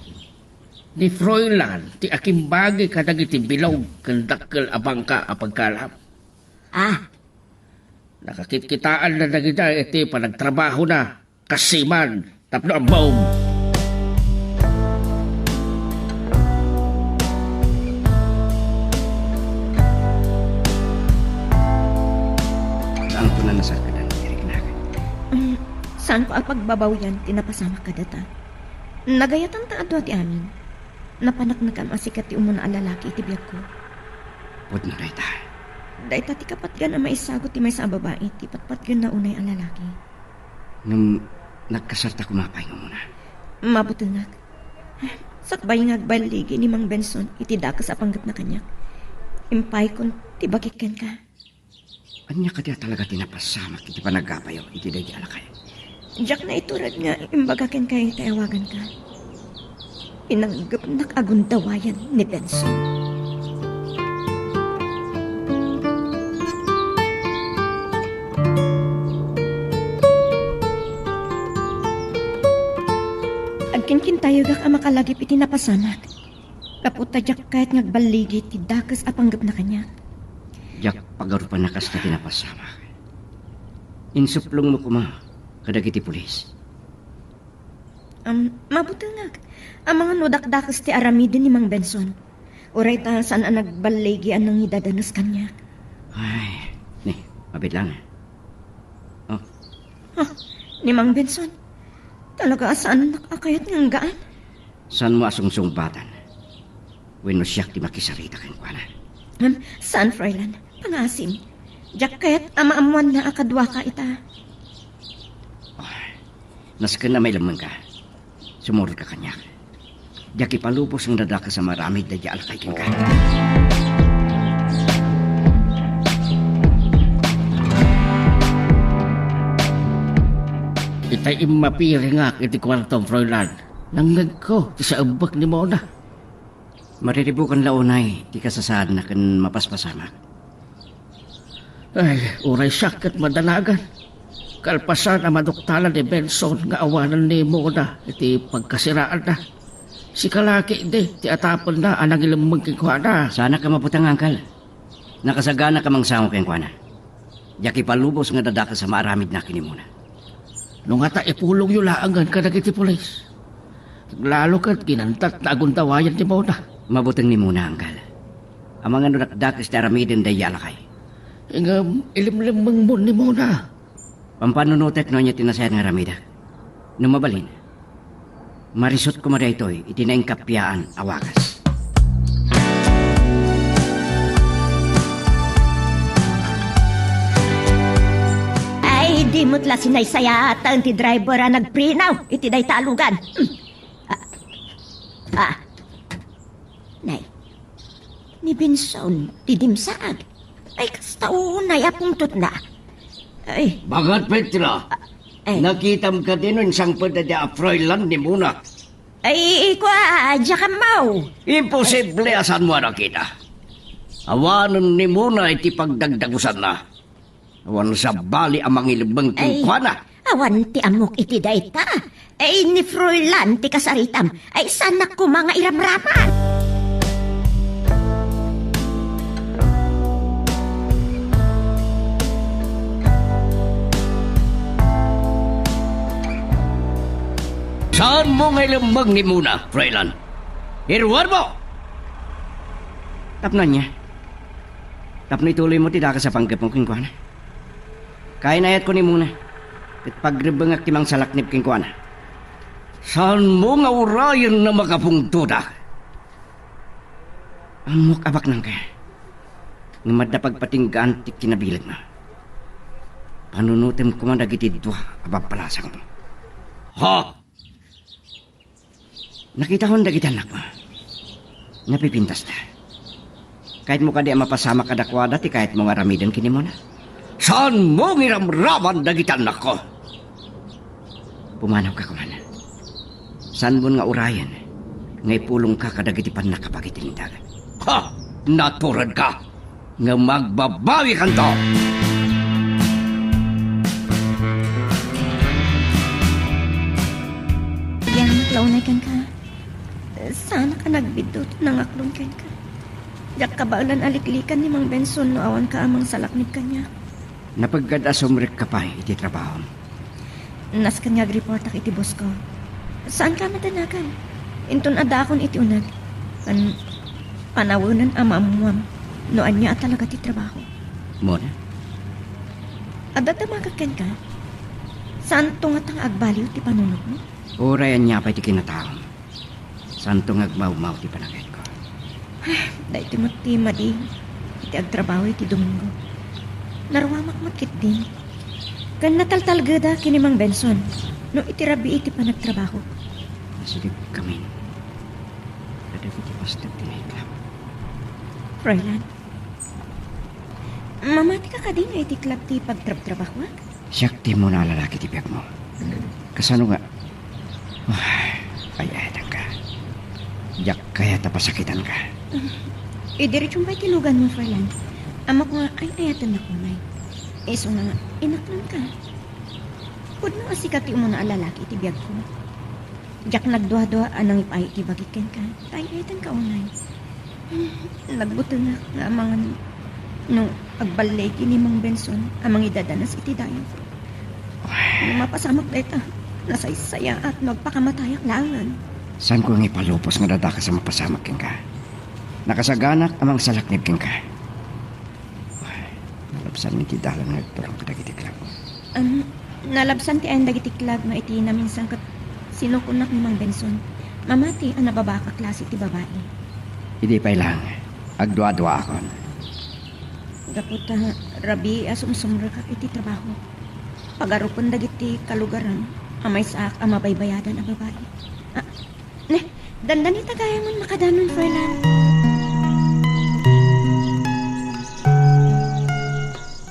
Ni Froilan ti akimbagi kadagiti bilog ken dakkel a bangka a pagkalap. Ah. Nakakitkitaanna dagita iti panagtrabahona. Kasiman, tapno ammom. Saan ko na nasarkadan, Eric, nak? Mm, saan ko a pagbabawian ti napasamak kadata. Nagayatan ta adu ti amin. Napanaknakam a sika ti umuna a lalaki iti biagko. Pudno dayta. Dayta ti kapatgan a maisagut ti maysa a babai ti patpatgenna unay a lalaki. Ngem nagkasarta koma pay nga umuna. Mabutengak. Sakbay nga agballigi ni Mang Benson iti dakes a panggepna kaniak, impayko ti bagik kenka. Ania kadi a talaga ti napasamak iti panaggapayo iti daydi a lakay? Diak naiturod nga imbaga kenka iti awaganka. Pinanggepnak a gundawayan ni Benson. Agkinkintayegak a makalagip iti napasamak. Gapu ta diak kayat nga agballigi ti dakes a panggepna kaniak. Diak pagarupan a kasta ti napasamak. Insuplongmo koma kadagiti pulis. Am, mabutengak. Amangan no dakdakes ti aramiden ni Mang Benson. Uray ta saan a nagballigi a nangidadanes kaniak. Ay, ni, mabit lang. Oh. Ha? Ni Mang Benson? Talaga a saannak a kayat nga anggaan? Saanmo a sungsungbatan? Wenno siak ti makisarita kenkuana? Ngem, saan, Froilan. Pangaasim. Diak kayat a maammoanna a kaduaka ita. Oh, nasken a mailemmengka. Sumurot ka kaniak. Diak ipalubos nga nadakes a maaramid daydi a lakay kenka. Itay immapiringak iti kuartom, Froilan. Nangngegko ti saebbek ni Mona. Mariribukan la unay ti kasasaadna ken mapaspasamak. Ay, uray siak ket madanagan. Kalpasan a maduktalan ni Benson nga awanen ni Mona iti pagkasiraanna. Sika la ketdi ti atapenna a nangilemmeng kenkuana. Saanak a mabuteng, Angkel. Nakasagana ka mangsango kenkuana. Diak ipalubos nga nadakes a maaramidna ken ni Mona. No ngata ipulongyo laengen kadagiti pulis. Lalo ket ginantatna a gundawayan ni Mona. Mabuteng ni Mona, Angkel. Amangan no dakdakes ti aramiden daydi a lakay. Ngem ilimlemmengmon ni Mona. Pampanunotek no ania ti nasayaat nga aramidek. No mabalin, marisut koma daytoy iti naingkappiaan a wagas. Ay, di met la sinaysayaatan ti driver a nagpreno iti dayta a lugan. Hmm. Ah. Ah. Nay, ni Benson ti dimsaag. Ay, kasta unay a pungtotna. Ay. Bakit, Petra? Ah, ay. Nakitam kadi no insangpet daydi a Froilan ni Mona? Ay, kua, diak ammo. Imposible a saanmo a nakita. Awanen ni Mona iti pagdagdagusanna. Awan sabali a mangilemmeng kenkuana. Awan ti ammok iti dayta. Ay, ni Froilan ti kasaritam. Ay, saanak koma nga iramraman. Saanmo nga ilemmeng ni Mona, Froilan? Iruarmo! Tapno ania? Tapno ituloymo ti dakes a panggepmo kenkuana. Kainayatko ni Mona, ket pagrebbengak ti mangsalaknib kenkuana. Saanmo nga urayen a makapungtodak? Ammok a baknangka, ngem adda pagpatinggaan ti kinabilegna. Panunotem koma dagiti dua a babbalasangmo. Ha? Nakitakon dagiti annakmo. Napipintasta. Kayatmo kadi a mapasamak kadakuada ti kayatmo nga aramiden ken ni Mona? Saanmo nga iramraman dagiti annakko? Pumanawka koman. Saanmon nga urayen nga ipulongka kadagiti pannakabag iti lindagan. Ha! Naturedka! Ngem agbabawikanto! Yan, launay kenka. Saanak a nagbiddut, nangaklon kenka. Diak kabaelan a liklikan ni Mang Benson no awanka a mangsalaknib kaniak. Napeggad a sumrekka pay iti trabahom. Nasken nga agreportak iti bossko. Saanka a madanagan. Inton addaakon iti uneg, ken panawenen a maammuam no ania a talaga ti trabaho. Mona? Adda damagek kenka. Saanto ngata nga agbaliw ti panunotmo? Uray ania pay ti kinataom. Saanto nga agmawmaw ti panagayatko. Daytoy met ti madi iti agtrabaho iti Domingo. Naruamak met ketdin. Ken nataltalgeda ken ni Mang Benson no iti rabii ti panagtrabaho. Nasidegkamin kadagiti pastor ti nightclub. Froilan, mamatika kadi nga iti club ti pagtrabtrabahoak? Siak ti umuna a lalaki ti biagmo. Kasano nga, ah, ay-ayatanka. Diak kayat a pasakitanka. Idiretsum pay ti luganmo, Froilan. Ammok nga ay-ayatennak unay. Isu nga, inaklonka. Pudno a sika ti umuna a lalaki iti biagko. Diak nagduadua a nangipaay iti bagik kenka. Ay-ayatenka unay. Nagbutengak nga amangan no agballigi ni Mang Benson a mangidadanas iti dayo. No mapasamak dayta, nasaysayaat no agpakamatayak laengen. Saanko nga ipalubos nga dakes a mapasamak kenka. Nakasaganak a mangsalaknib kenka. Saan iti dalan nga agturong kadagiti club? Am, nalabsan ti ayan dagiti club nga iti naminsan ket sinukonak ni Mang Benson. Mamati a nababaka klase ti babai. Idi pay lang, agdua-duaakon. Gapu ta rabii a sumsumrekak iti trabaho. Pagarupen dagiti kalugaram a maysaak a mabaybayadan a babai. Ah, ne, dandani ta gayamon makadanon, Froilan.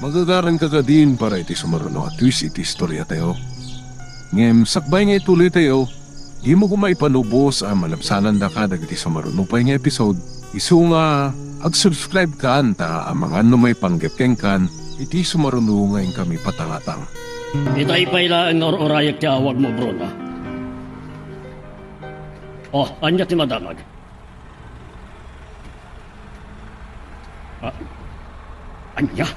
Magagaranka kadin para iti sumaruno a twist iti istoriatayo. Ngem sakbay nga ituloytayo, dimo koma ipanubos a malabsanandaka dagiti sumaruno pay nga episode, isu nga ag-subscribe kan ta amangan no maipanggep kenkan iti sumaruno nga inkami patangatang. Itay pay laeng nga ur-urayek ti awagmo, Bruna. Oh, ania ti madamag? Ah, ania?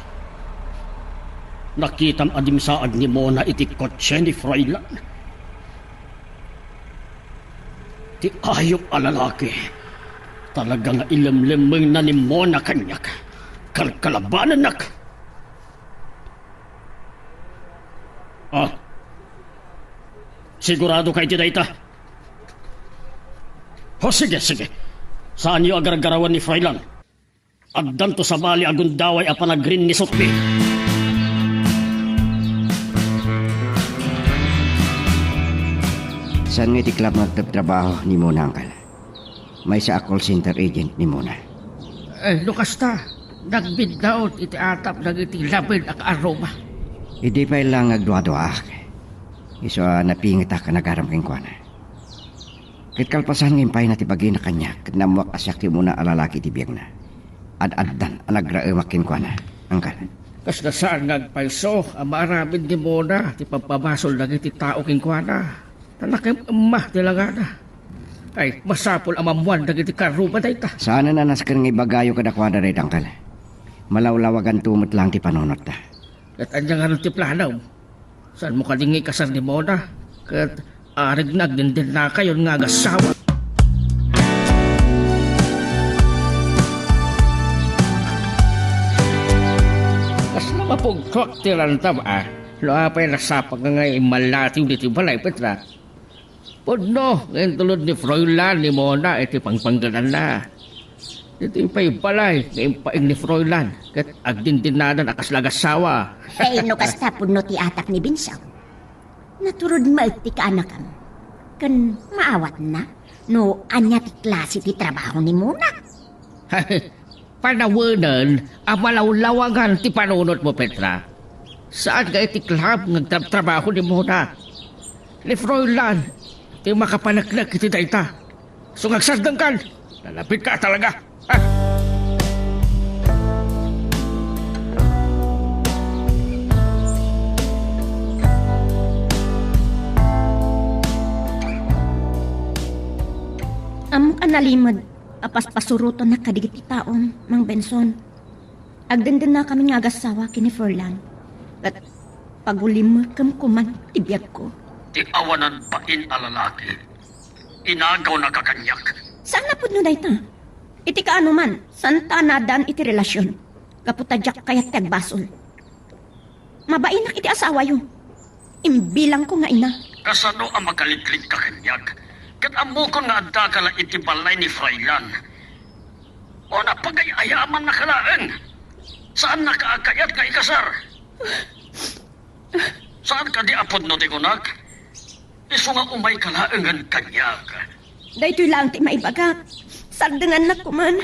Nakitam a dimsaag ni Mona iti kotse ni Froilan? Ti ayup a lalaki. Talaga nga ilemlemmengna ni Mona kaniak. Kalkalabanennak. Ah. Sigurado ka iti dayta? O, sige, sige. Saanyo a gargarawen ni Froilan. Addanto sabali a gundaway a panagrinnisutmi. Saan nga iti club nga agtrabtrabaho ni Mona, Uncle? Maysa a call center agent ni Mona. Eh, no kasta, nagbiddaut iti atap dagiti labed a kaarruma. Idi pay lang agdua-duaak. Isu a napingetak a nagaram kenkuana. Ket kalpasan nga impayna ti bagina kaniak, ket nammuak a siak ti umuna a lalaki iti biagna. Ad-addan a nagraemak kenkuana, Uncle. Kasla saan nga agpayso a maaramid ni Mona ti pampabasol dagiti tao kenkuana. Ta nakem-emma ti langana. Ay, masapul a mammuan dagiti kaarruma dayta. Saanen a nasker nga ibagayo kadakuada dayta, Uncle. Malawlawaganto met lang ti panunotta. Ket ania ngarud ti planom? Saanmo kadi nga ikasar ni Mona? Ket arigna agdindinakayon nga agassawa. Kasla mapugtuak ti lantam, a. No apay nasapa nga nga immallatiw ditoy balay, Petra? Pudno nga intulod ni Froilan ni Mona iti pangpanggedanna. Ditoy pay balay nga impaig ni Froilan ket agdindinadan a kasla agassawa. Hey, no kasta pudno ti atak ni Benson. Naturod met ti kaanakam. Ken maawatna no ania ti klase ti trabaho ni Mona. Panawenen a malawlawagan ti panunotmo, Petra. Saan nga iti club nga agtrabtrabaho ni Mona. Ni Froilan ti makapaneknek iti dayta. Isu nga agsardengkan, nalabedka a talaga. Ah! Ammok a nalimed a paspasurotanak kadagiti taom, Mang Benson. Agdendennakamin nga agassawa ken ni Froilan. Ket pagulimekem koman ti biagko. Ti awanan bain a lalaki, inagawnaka kaniak. Saan a pudno dayta. Iti kaano man, saan ta nadan iti relasion. Gapu ta diak kayat ti agbasol. Mabainak iti asawayo. Imbilangko nga ina. Kasano a makaliklidka kaniak? Ket ammokon nga addaka la iti balay ni Froilan. O napagay-ayamannaka laeng? Saannaka a kayat nga ikasar? Saan kadi a pudno ti kunak? Isu nga umayka laengen kaniak. Daytoy laeng ti maibagak. Sardengannak koman.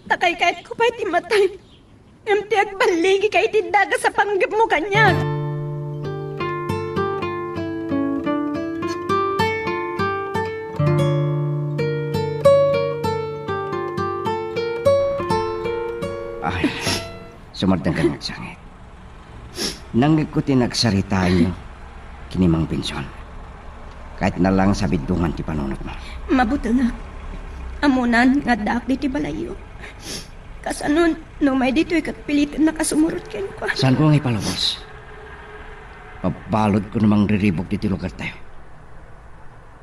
Ta kaykayatko pay ti matay. Ngem ti agballigika iti dagas a panggepmo kaniak. Ay, sumardengka nga agsangit. Nangngegko ti nagsaritaenyo ken ni Mang Benson. Kayatna lang sabiddungan ti panunotmo. Mabutengak. Ammonan nga addaak ditoy balayyo. Kasano no umay ditoy ket pilitennak a sumurot kenkuana? Saanko nga ipalubos. Pabaludko no mangriribuk ditoy lugartayo.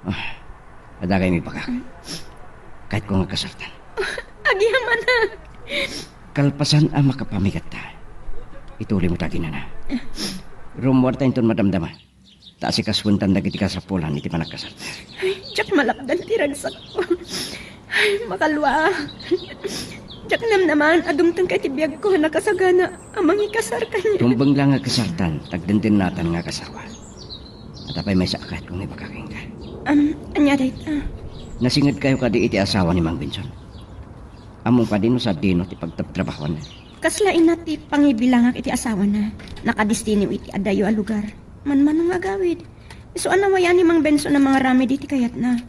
Ah, adda kayat ibagak. Kayatko nga kasartan. Agyamanak. Kalpasan a makapamigatta, Ituloy mo ta kinana. Rummuarta inton madamdama. Ta asikasuentan dagiti kasapulan iti panagkasarta. Ay, diak malapdan ti ragsakko. Ay, makalua. Diak namnamaan a dumtengka iti biagko a nakasagana a mangikasar kaniak. Rumbeng la nga kasartan, tagdendennatan nga kasarwa. At apay maysa a kayatko nga ibagak kenka? Am, ania dayta? Nasingedkayo kadi iti asawa ni Mang Benson? Ammom kadi no sadino ti pagtrabtrabahuanna? Kasla inna ti pangibilangak iti asawana. Nakadestino iti adayo a lugar. Manmano nga agawid. Isu a nawayan ni Mang Benson a mangaramid iti kayatna.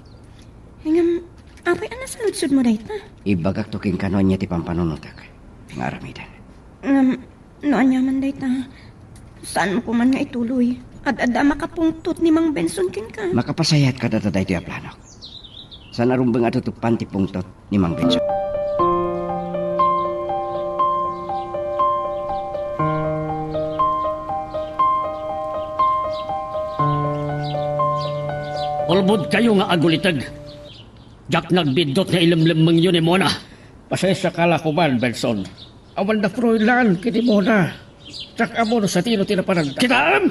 Ngem, apay a nasaludsodmo dayta? Ibagakto kenka no ania ti pampanunotek nga aramiden. Ngem, no aniaman dayta, saanmo koman nga ituloy. Ad-adda a makapungtot ni Mang Benson kenka. Makapasayaat kadata daytoy a planok. Saan a rumbeng a tutupan ti pungtot ni Mang Benson. Ulbodkayo nga aguliteg. Diak nagbiddut nga ilemlemmengyo ni Mona. Pasensiaka la koman, Benson. Awan da Froilan ken ni Mona. Diak ammo no sadino ti napananda. Kitaem!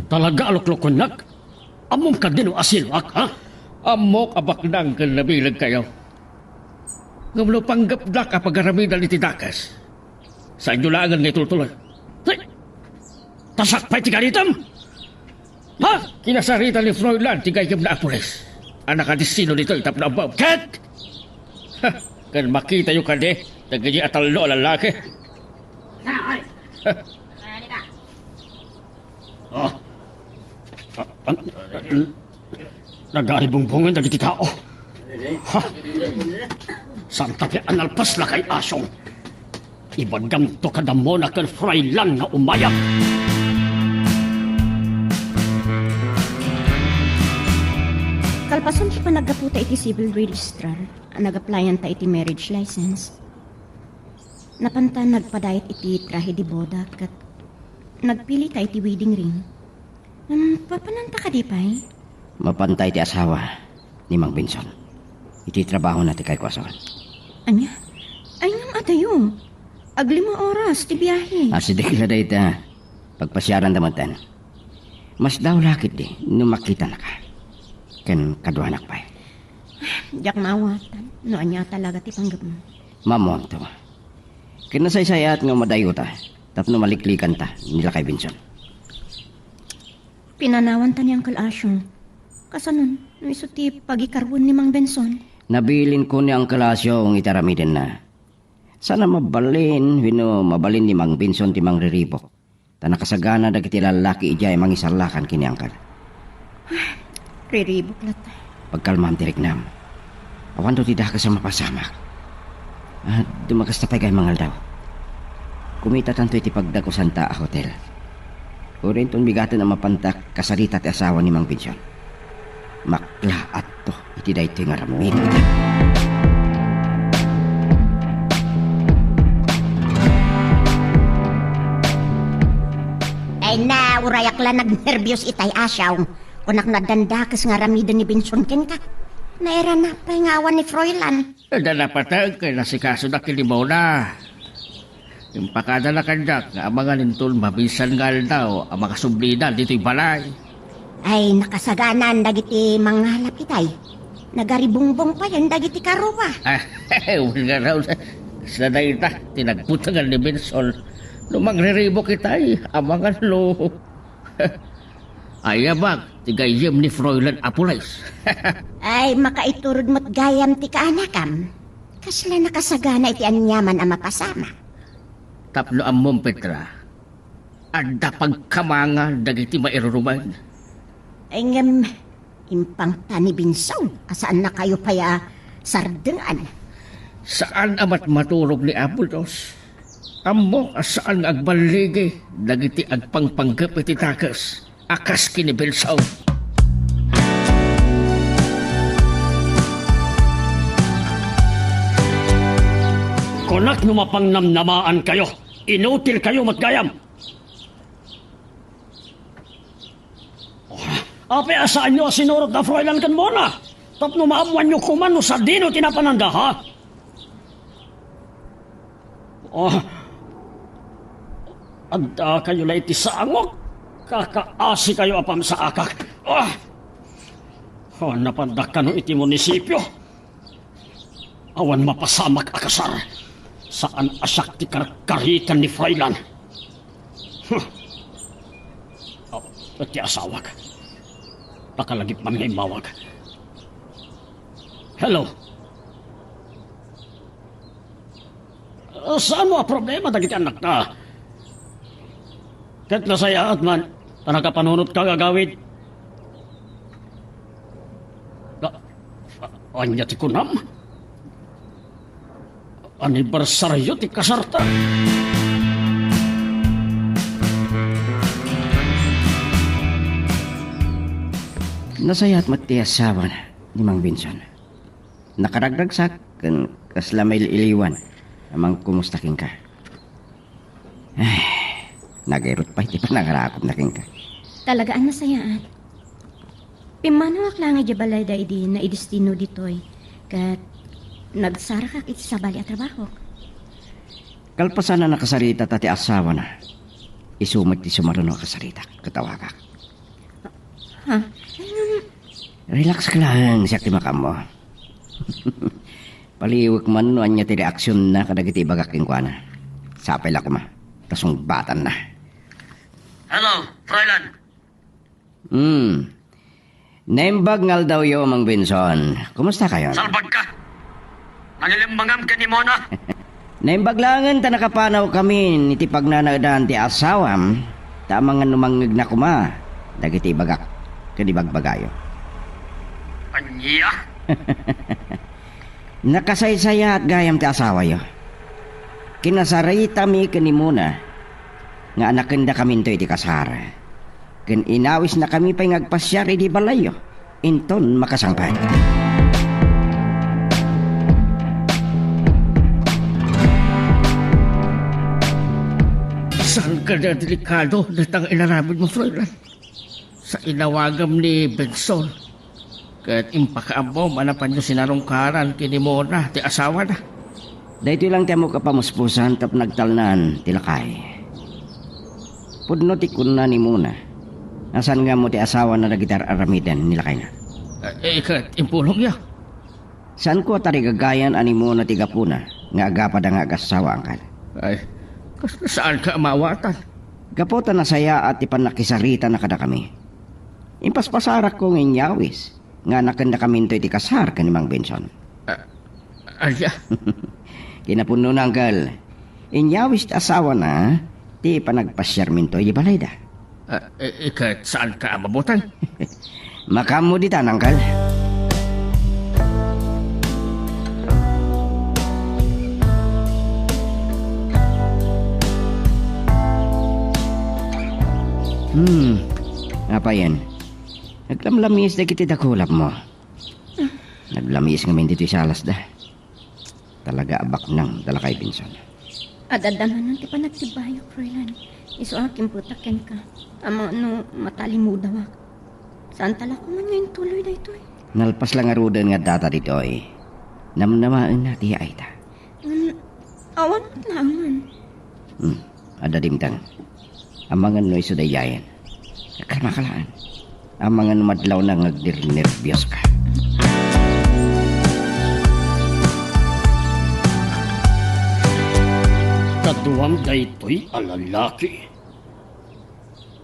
Talaga a luklukonnak? Ammom kadi no asinoak, ha? Ammok a baknang ken nabilegkayo. Ngem no panggepdak a pagaramidan iti dakes, saanyo laengen nga itultuloy. Hey! Tasak pay ti karitem! Ha? Kinasarita ni Froilan ti gayyemna a pulis a nakadestino ditoy tapno ammom. Ket! Ha, ken makitayo kadi dagiti a tallo a lalaki. Oh. Ah, an-, nagaribungbongen dagiti tao. Ha? Santa Fe, analpas lakay asong. Ibagamto kada Mona ken Froilan nga umayab. Kalpasan ti panaggaputa iti civil registrar a nag-applyan ta iti marriage license, napanta nagpadayet iti trahe de boda ket nagpili ta iti wedding ring. Ngem, papananta kadi pay? Mapanta iti asawa ni Mang Benson. Iti trabahona ti kaykuason. Ania? Ay, ngem adayo. Aglima oras ti biahe. Asideg la dayta. Pagpasiaranda metten. Masdaw la ketdi no makitanaka. Ken kaduanak pay. Diak maawatan no ania talaga ti panggepmo. Mammonto. Ken nasaysayaat nga umadayota tapno maliklikanta ni lakay Benson. Pinanawanta ni Uncle Asyo. Kasanon, no isu ti pagikaruen ni Mang Benson? Nabilinko ni Uncle Asyo iti aramidenna. Saan a mabalin wenno mabalin ni Mang Benson ti mangriribuk. Ta nakasagana dagiti lallaki idiay mangisarlakan ken ni Uncle. Riribuk latta. Pagkalmam ti riknam. Awanto ti dakes a mapasamak. Ah, dumakes ta pay gayam nga aldaw. Kumitatanto iti pagdakusanta a hotel. Uray inton bigaten a mapanta kasarita ti asawa ni Mang Benson. Maklaat to iti daytoy nga aramid. Ay na, urayak la nagnerbios itay, Asyaw. Kunak no addan dakes nga aramiden ni Benson kenka. Nairana pay nga awan ni Froilan. Adda napateg ken nasikasoda ken ni Mona. Impakadana kaniak nga amangan inton mabisan nga aldaw a makasublida ditoy balay. Ay, nakasaganan dagiti mangalap itay. Nagaribungbong payen dagiti karua. Wen ngarud, kasla dayta ti nagbutangan ni Benson. No mangriribuk itay, amangan no ayabak ti gayyem ni Froilan a pulis. Ay, makaiturod met gayam ti kaanakam. Kasla nakasagana iti aniaman a mapasamak. Tapno ammom, Petra, adda pagkamanga dagiti mairurumen. Ay, ngem, impangta ni Benson a saannakayo pay a sardengan. Saan a matmaturog ni Apo Dios. Ammok a saan nga agballigi dagiti agpangpanggep iti dakes a kas ken ni Benson. Kunak no mapangnamnamaankayo, inutilkayo met gayam. Apay a saanyo a sinurot da Froilan ken Mona? Tapno maammoanyo koma no sadino ti napananda, ha? Oh. Addakayo la iti sangok. Kakaasikayo a pamsaakak. Ah! Oh, napanda kano iti munisipio. Awan mapasamak a kasar. Saan a siak ti karkaritan ni Froilan. Huh. Oh, ti asawak. Pakalagip man nga immawag. Hello. Ah, saan mo a problema dagiti annakta? Ket nasayaat man, ta nakapanunotka nga agawid. Ah, ah, ania ti kunam? Anibersario ti kasarta. Nasayaat met ti asawa ni Mang Benson. Nakaragragsak ken kasla mail-iliwan a mangkumusta kenka. Ay, nagarut pay ti panangarakupna kenka. Talaga a nasayaat. Pimmanawak laeng idiay balayda idi naidestino ditoy, ket nagsarakak iti sabali a trabahok. Kalpasan a nakasarita ta ti asawana, isu met ti sumaruno a kasaritak ket awagak. Ha? Ay, ngem. Relax ka laeng, siak ti makaammo. Paliwek man no ania ti reaksionna kadagiti ibagak kenkuana. Sapay la koma, ta sungbatanna. Hello, Froilan. Hmm. Naimbag nga aldawyo, Mang Benson. Kumusta kayon? Salbagka. Nangilemmengam ken ni Mona. Naimbag laengen ta nakapanawkamin iti pagnanaedan ti asawam, ta amangan no mangngegna koma dagiti ibagak ken ibagbagayo. Ania? Nakasaysayaat gayam ti asawayo. Kinasaritami ken ni Mona nga anakendakaminto iti kasar. Ken inawisnakami pay nga agpasiar idi balayyo, inton makasangpet. Saan kadi a delikado dayta nga inaramidmo, Froilan? Sa inawagam ni Benson, ket impakaammom a napanyo sinarungkaran ken ni Mona ti asawana. Daytoy lang ti ammok a pamuspusan tapno agtalnaan ti lakay. Pudno ti kunna ni Mona a saan nga ammo ti asawana dagiti ar-aramiden ni lakayna. Eh, eh, ket impulongyo. Saanko a tarigagayan a ni Mona ti gapuna nga agapada nga agasawa, Angkel. Ay, kasla saanka a maawatan? Gapu ta nasayaat ti pannakisaritana kadakami. Impaspasarakko nga inyawis nga anakendakaminto iti kasar ken ni Mang Benson. Ah, aya? Kinapudnona, Angkel. Inyawis ti asawana ti panagpasiarminto iti balayda. Ah, i-, iket saanka a mabuteng? Makaammo ditan, Angkel. Hmm, apayen? Naglamlamiis dagiti dakulapmo. Naglamis ngamin ditoy salasda. Talaga a baknang da lakay, Benson. Adda manen ti panagtibbayok, Froilan. Isu a kimputak kenka. Amangan no matalimudawak. Saanta la koma nga intuloy daytoy? Nalpas la ngaruden nga addata ditoy. Namnamaenna ti yaayta. Ngem, awan met laengen. Hmm. Adda dimteng. Amangan no isu daydiayen. Kalmaka laeng. Amangan no madlawna nga agnernerbioska. Kaduam daytoy a lalaki.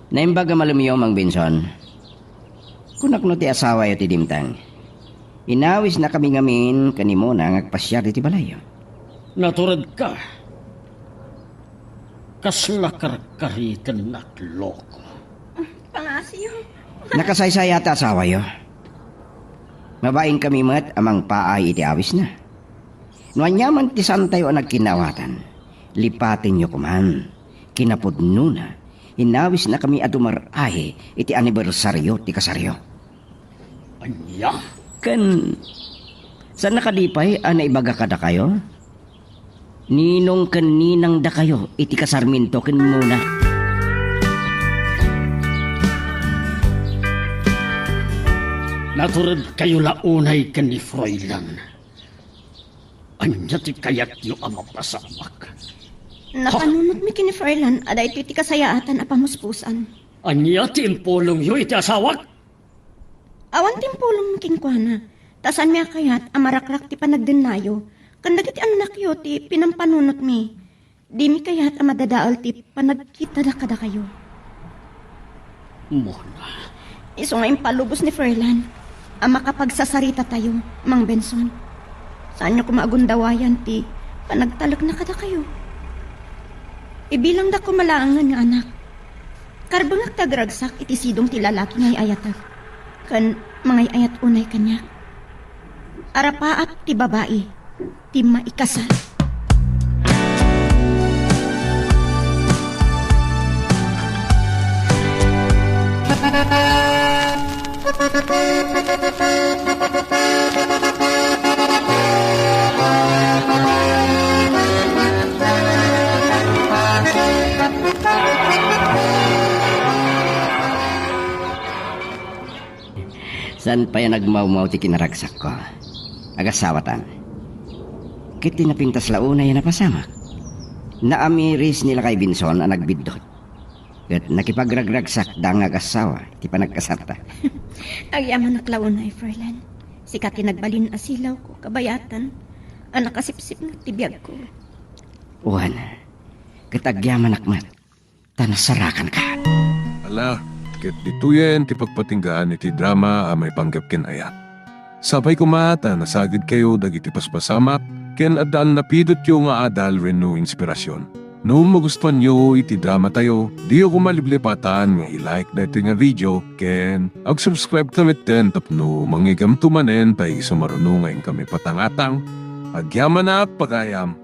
Naimbag a malemyo, Mang Benson. Kunak no ti asawayo ti dimteng. Inawisnakami ngamin ken ni Mona nga agpasiar iti balayyo. Naturedka. Kasla karkaritennak, loko. Pangasiyo. Nakasaysayaat ti asawayo. Mabainkami met a mangpaay iti awisna. No aniaman ti saantayo a nagkinnaawatan, lipatenyo koman. Kinapudnona, inawisnakami a dumar-ayi iti anibersario ti kasaryo. Ania? Ken, saan a kadi pay a naibaga kadakayo? Ninong ken ninang dakayo iti kasarminto ken Mona. Naturedkayo la unay ken ni Froilan. Ania ti kayatyo a mapasamak? Napanunotmi ken ni Froilan a daytoy ti kasayaatan a pamuspusan. Ania ti impulongyo iti asawak? Awan ti impulongmi kenkuana, ta saanmi a kayat a marakrak ti panagdennayo ken dagiti annakyo ti pinampanunotmi. Dimi kayat a madadael ti panagkitada kadakayo. Mona. Isu nga impalubos ni Froilan a makapagsasaritatayo, Mang Benson. Saanyo koma a gundawayan ti panagtalekna kadakayo. Ibilangda koma laengen nga anak. Karbengak ti agragsak iti sidong ti lalaki nga ay-ayatek, ken mangay-ayat unay kaniak. Arapaap ti babai ti maikasar. Saan pay a nagmawmaw ti kinaragsakko. Agasawatan. Ket ti napintas la unay a napasamak. Naamiris ni lakay Benson a nagbiddut. Ket nakipagragragsakda nga agasawa iti panagkasarta. Agyamanak la unay, Froilan. Sika ti nagbalin a silawko, kabayatan, a nakasipsipnget ti biagko. Wen, ket agyamanak met ta nasarakanka. Ala, ket ditoyen ti pagpatinggaan iti drama a maipanggep ken ayat. Sapay koma ta nasagidkayo dagiti paspasamak ken adda a napidotyo nga adal wenno inspirasyon. No magustuanyo iti dramatayo, diyo koma liplipatan nga i-like daytoy nga video ken ag-subscribe ta metten tapno mangigamto manen ta isu maruno nga inkami patangatang. Agyamanak, pagayam!